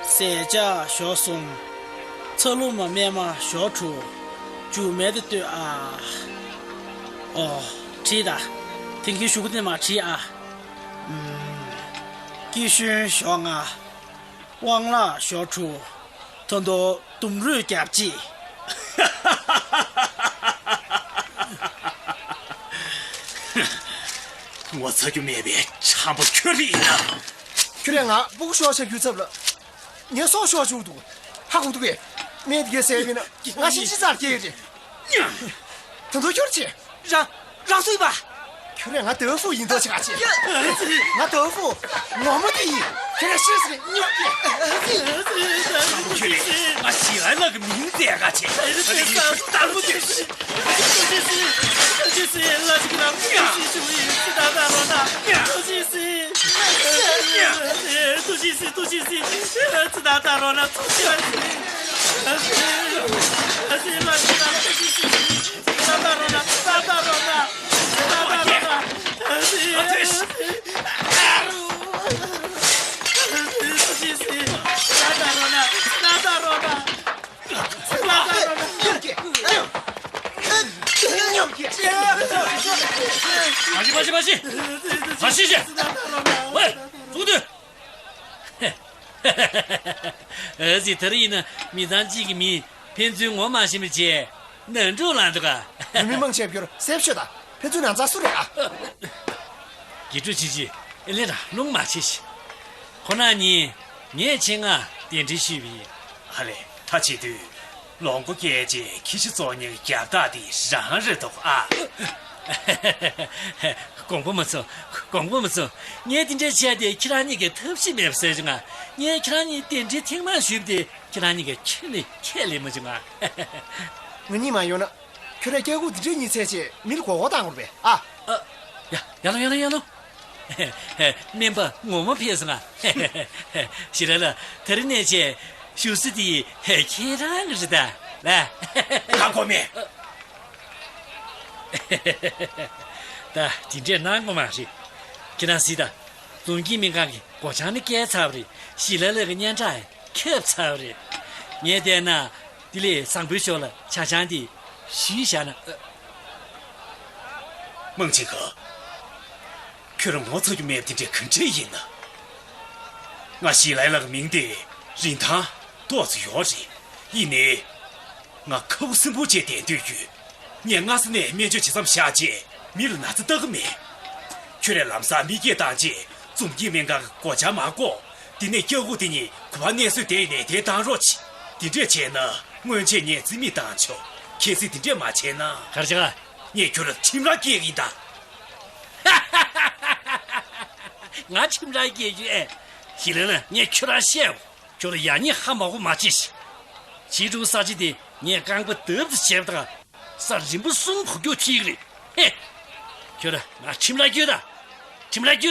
ཟས་ལྕགས་ཞོ་གསུམ། ཚ་ལུ་མ་སྨན་མ་ཞོ་དྲུག་ཇུ་མེ་དེ་ལྟོས་ཨ། ཨོ། བྲིས་ད། དེང་གི་ཞུ་གུ་དེ་མ་བྲིས་ཨ། ཨུམ། སྐྱིད་ཤོན་ཞོ་ལྔ། དབང་ལག་ཞོ་དྲུག་ད་དུང་ལྡུམ་རུས་རྒྱབ་གཅིག་ངོ་ཚ་རྒྱུ་མེད་པའི་ཁྲམ་པ་ཁྱོད་རེད་ཡིན་ན། ཁྱོད་རས་ང་སྤུ་གུ་ཤོར་བྱ་རྒྱུའི་ཚབ་ལ། ངའི་སྲོག་ཤོར་བཅུག་འདུག་ཧ་གོ་འདུག་གས། སྨན་དེ་གས་ཟས་ཡིན་ན་ང་ཤི་ཅི་ཙར་སྐྱེ་ཡོད་རེད། ད་དུང་ཁྱོད་ཆེ། རང་རང་སུ་ཡིན་པ། ཁྱོད་རས་ང་ཏོ་ཧྥུ་ཡིན་མདོག་ཆེ་ག་ཆེ། ང་ཏོ་ཧྥུ་ངོ་མ་དེ་ཡིན། ཁྱོད་རས་ཤེས་སྲིད་ཉོག་གི་ཁྱོད་རས་ང་ཞི་ལའི་ལགས་ཀྱི་མིང་བཙལ་ག་ཆེ། ད་དེ་ཡིན་ཤུགས་དར་པོ་དེ། མ་གཞི་མ་གཞི་མ་གཞི། མ་གཞི་ཤེས། ཝེ། ཚུགས་སྡོད། ཨ་ཙི། ད་རེས་ཡིན་ན་མི་ཚང་གཅིག་གི་མིང་ཕན་ཚུན་ངོ་མ་ཤེས་མི་བྱེད། ནང་འཁྲུག་ལངས་འདུག་ག་ཡུལ་མི་མང་ཆེ་བར་གསལ་པོ་ཤོད་དང་། ཕན་ཚུན་ནང་ཚང་སུ་རེད་ཨ། དགེ་ཕྲུག་ཆུང་ཆུང་ཨེ་ལེ་རང་རླུང་མ་ཆེ་ཞིག་ཁོ་ན་གཉིས་ངས་ཆེད་མངགས་གདན་འདྲེན་ཞུས་པ་ཡིན། ཨ་ལེ། ད་བྱེད་དུས་ལོ་མགོ་བཀལ་རྗེས་ཁྱི་ཤི་བཙོང་ཉེན་རྒྱབ་རྟགས་དེ་རང་རེད་འདུག་ཨ། དགོངས་པ་མ་ཚོམས། དགོངས་པ་མ་ཚོམས། ངས་དེ་འདྲ་བྱས་ཏེ་ཁྱེད་རང་གཉིས་ཀྱི་ཐབས་ཤེས་མེད་པ་བཟོས་བྱུང་ང་། ངས་ཁྱེད་རང་གཉིས་གདན་འདྲེན་ཐེངས་མང་ཞུས་པ་དེ་ཁྱེད་རང་གཉིས་ཀྱིས་ཁྱོན་ནས་ཁས་ལེན་མ་བྱུང་ང་། ང་གཉིས་མ་ཡོང་ན། ཁྱོད་རས་སྐྱག་ཁུག་འདི་འདྲའི་གཉིད་ཚད་ཅེས་མི་ལ་མགོ་སྐོར་བཏང་དགོས་པས་ཨ། ཨ། ཡ་ཡ་ལོ་ཡ་ལོ་ཡ་ལོ། སྨན་པ་ངོ་མ་ཕེབས་སོང་ང་། ཞི་ལ་ལ། ད་རིང་ནས་བྱས་བཞུགས་ས་དེ་ཁྱེད་རང་གི་རེད་ད། ལ། ང་དགོས་མེད། ད་དེ་འདྲས་གནང་དགོས་མ་རེད། ཁྱེད་རང་གཟིགས་དང་། རྫོང་དཀྱིལ་སྨན་ཁང་གི་སྒོ་བྱང་ནི་བཀལ་ཚར་བ་རེད། ཞི་ལ་ལ་གི་སྙན་གྲགས་ཁྱབ་ཚར་བ་རེད། ངས་བལྟས་ན། དེ་ལས་བཟང་པོའི་ཞོར་ལ་ཆ་ཆང་དེ་ཞུས་བཞག་ན། ཨ། མང་ཆེན་ཁ། ཁྱོད་རང་ངོ་ཚ་རྒྱུ་མེད་པ་དེ་འདྲ་ག་འདྲས་ཡིན་ན། ང་ཞི་ལའི་ལགས་མིང་དེ་རིན་ཐང་ཏོག་ཙམ་ཡོད་རེད། ཡིན་ནའི། ང་ཁ་ཁུ་སིམ་པོ་བྱས་བསྡད་འདོད་ཡོད། ངས་སྔ་ས་ནས་སྨན་བཅོས་བྱེད་མཚམས་བཞག་རྗེས་མི་ལ་ན་ཚ་བཏགས་ཀྱི་མེད། ཁྱོད་རས་ལམ་སང་མི་སྐད་བཏང་རྗེས་འཛུམ་གྱིས་སྨན་ཁང་གི་སྒོ་ལྕགས་མར་བཀོག་དེ་ནས་སྐྱག་ཁུག་དེ་གཉིས་གུ་བ་མནན་གསོས་དེ་ནས་དེ་བཏང་རོགས་གྱིས། དེ་འདྲས་བྱས་ན་སྔོན་ཆད་ངས་རྩིས་མེད་བཏང་ཆོག་གལ་སྲིད་དེ་འདྲས་མ་བྱས་ན། གར་ཆག་ངས་ཁྱོད་ལ་ཁྲིམས་ར་སྐྱེལ་གི་ཡིན་ད། ང་ཁྲིམས་ར་སྐྱེལ་རྒྱུ་ཨེ། ཞིག་ལ་ན་ངས་ཁྱོད་ར་བཤད། ཁྱོད་ལ་ཡག་ཉེས་ཧ་མ་གོ་མ་བྱེད་ཤིག་བྱིས་སྒྲུང་གསར་བརྗེ་དེ་ངས་རྐང་པ་རྡབ་ཙམ་བྱས་པ་དང་། ས་རིམ་པ་གསུམ་འགུག་རྒྱུ་ཁྱེད་རེད། ཧེ། ཁྱོད་ར་ང་ཁྲིམས་ར་སྐྱེལ་ད། ཁྲིམས་ར་སྐྱེལ།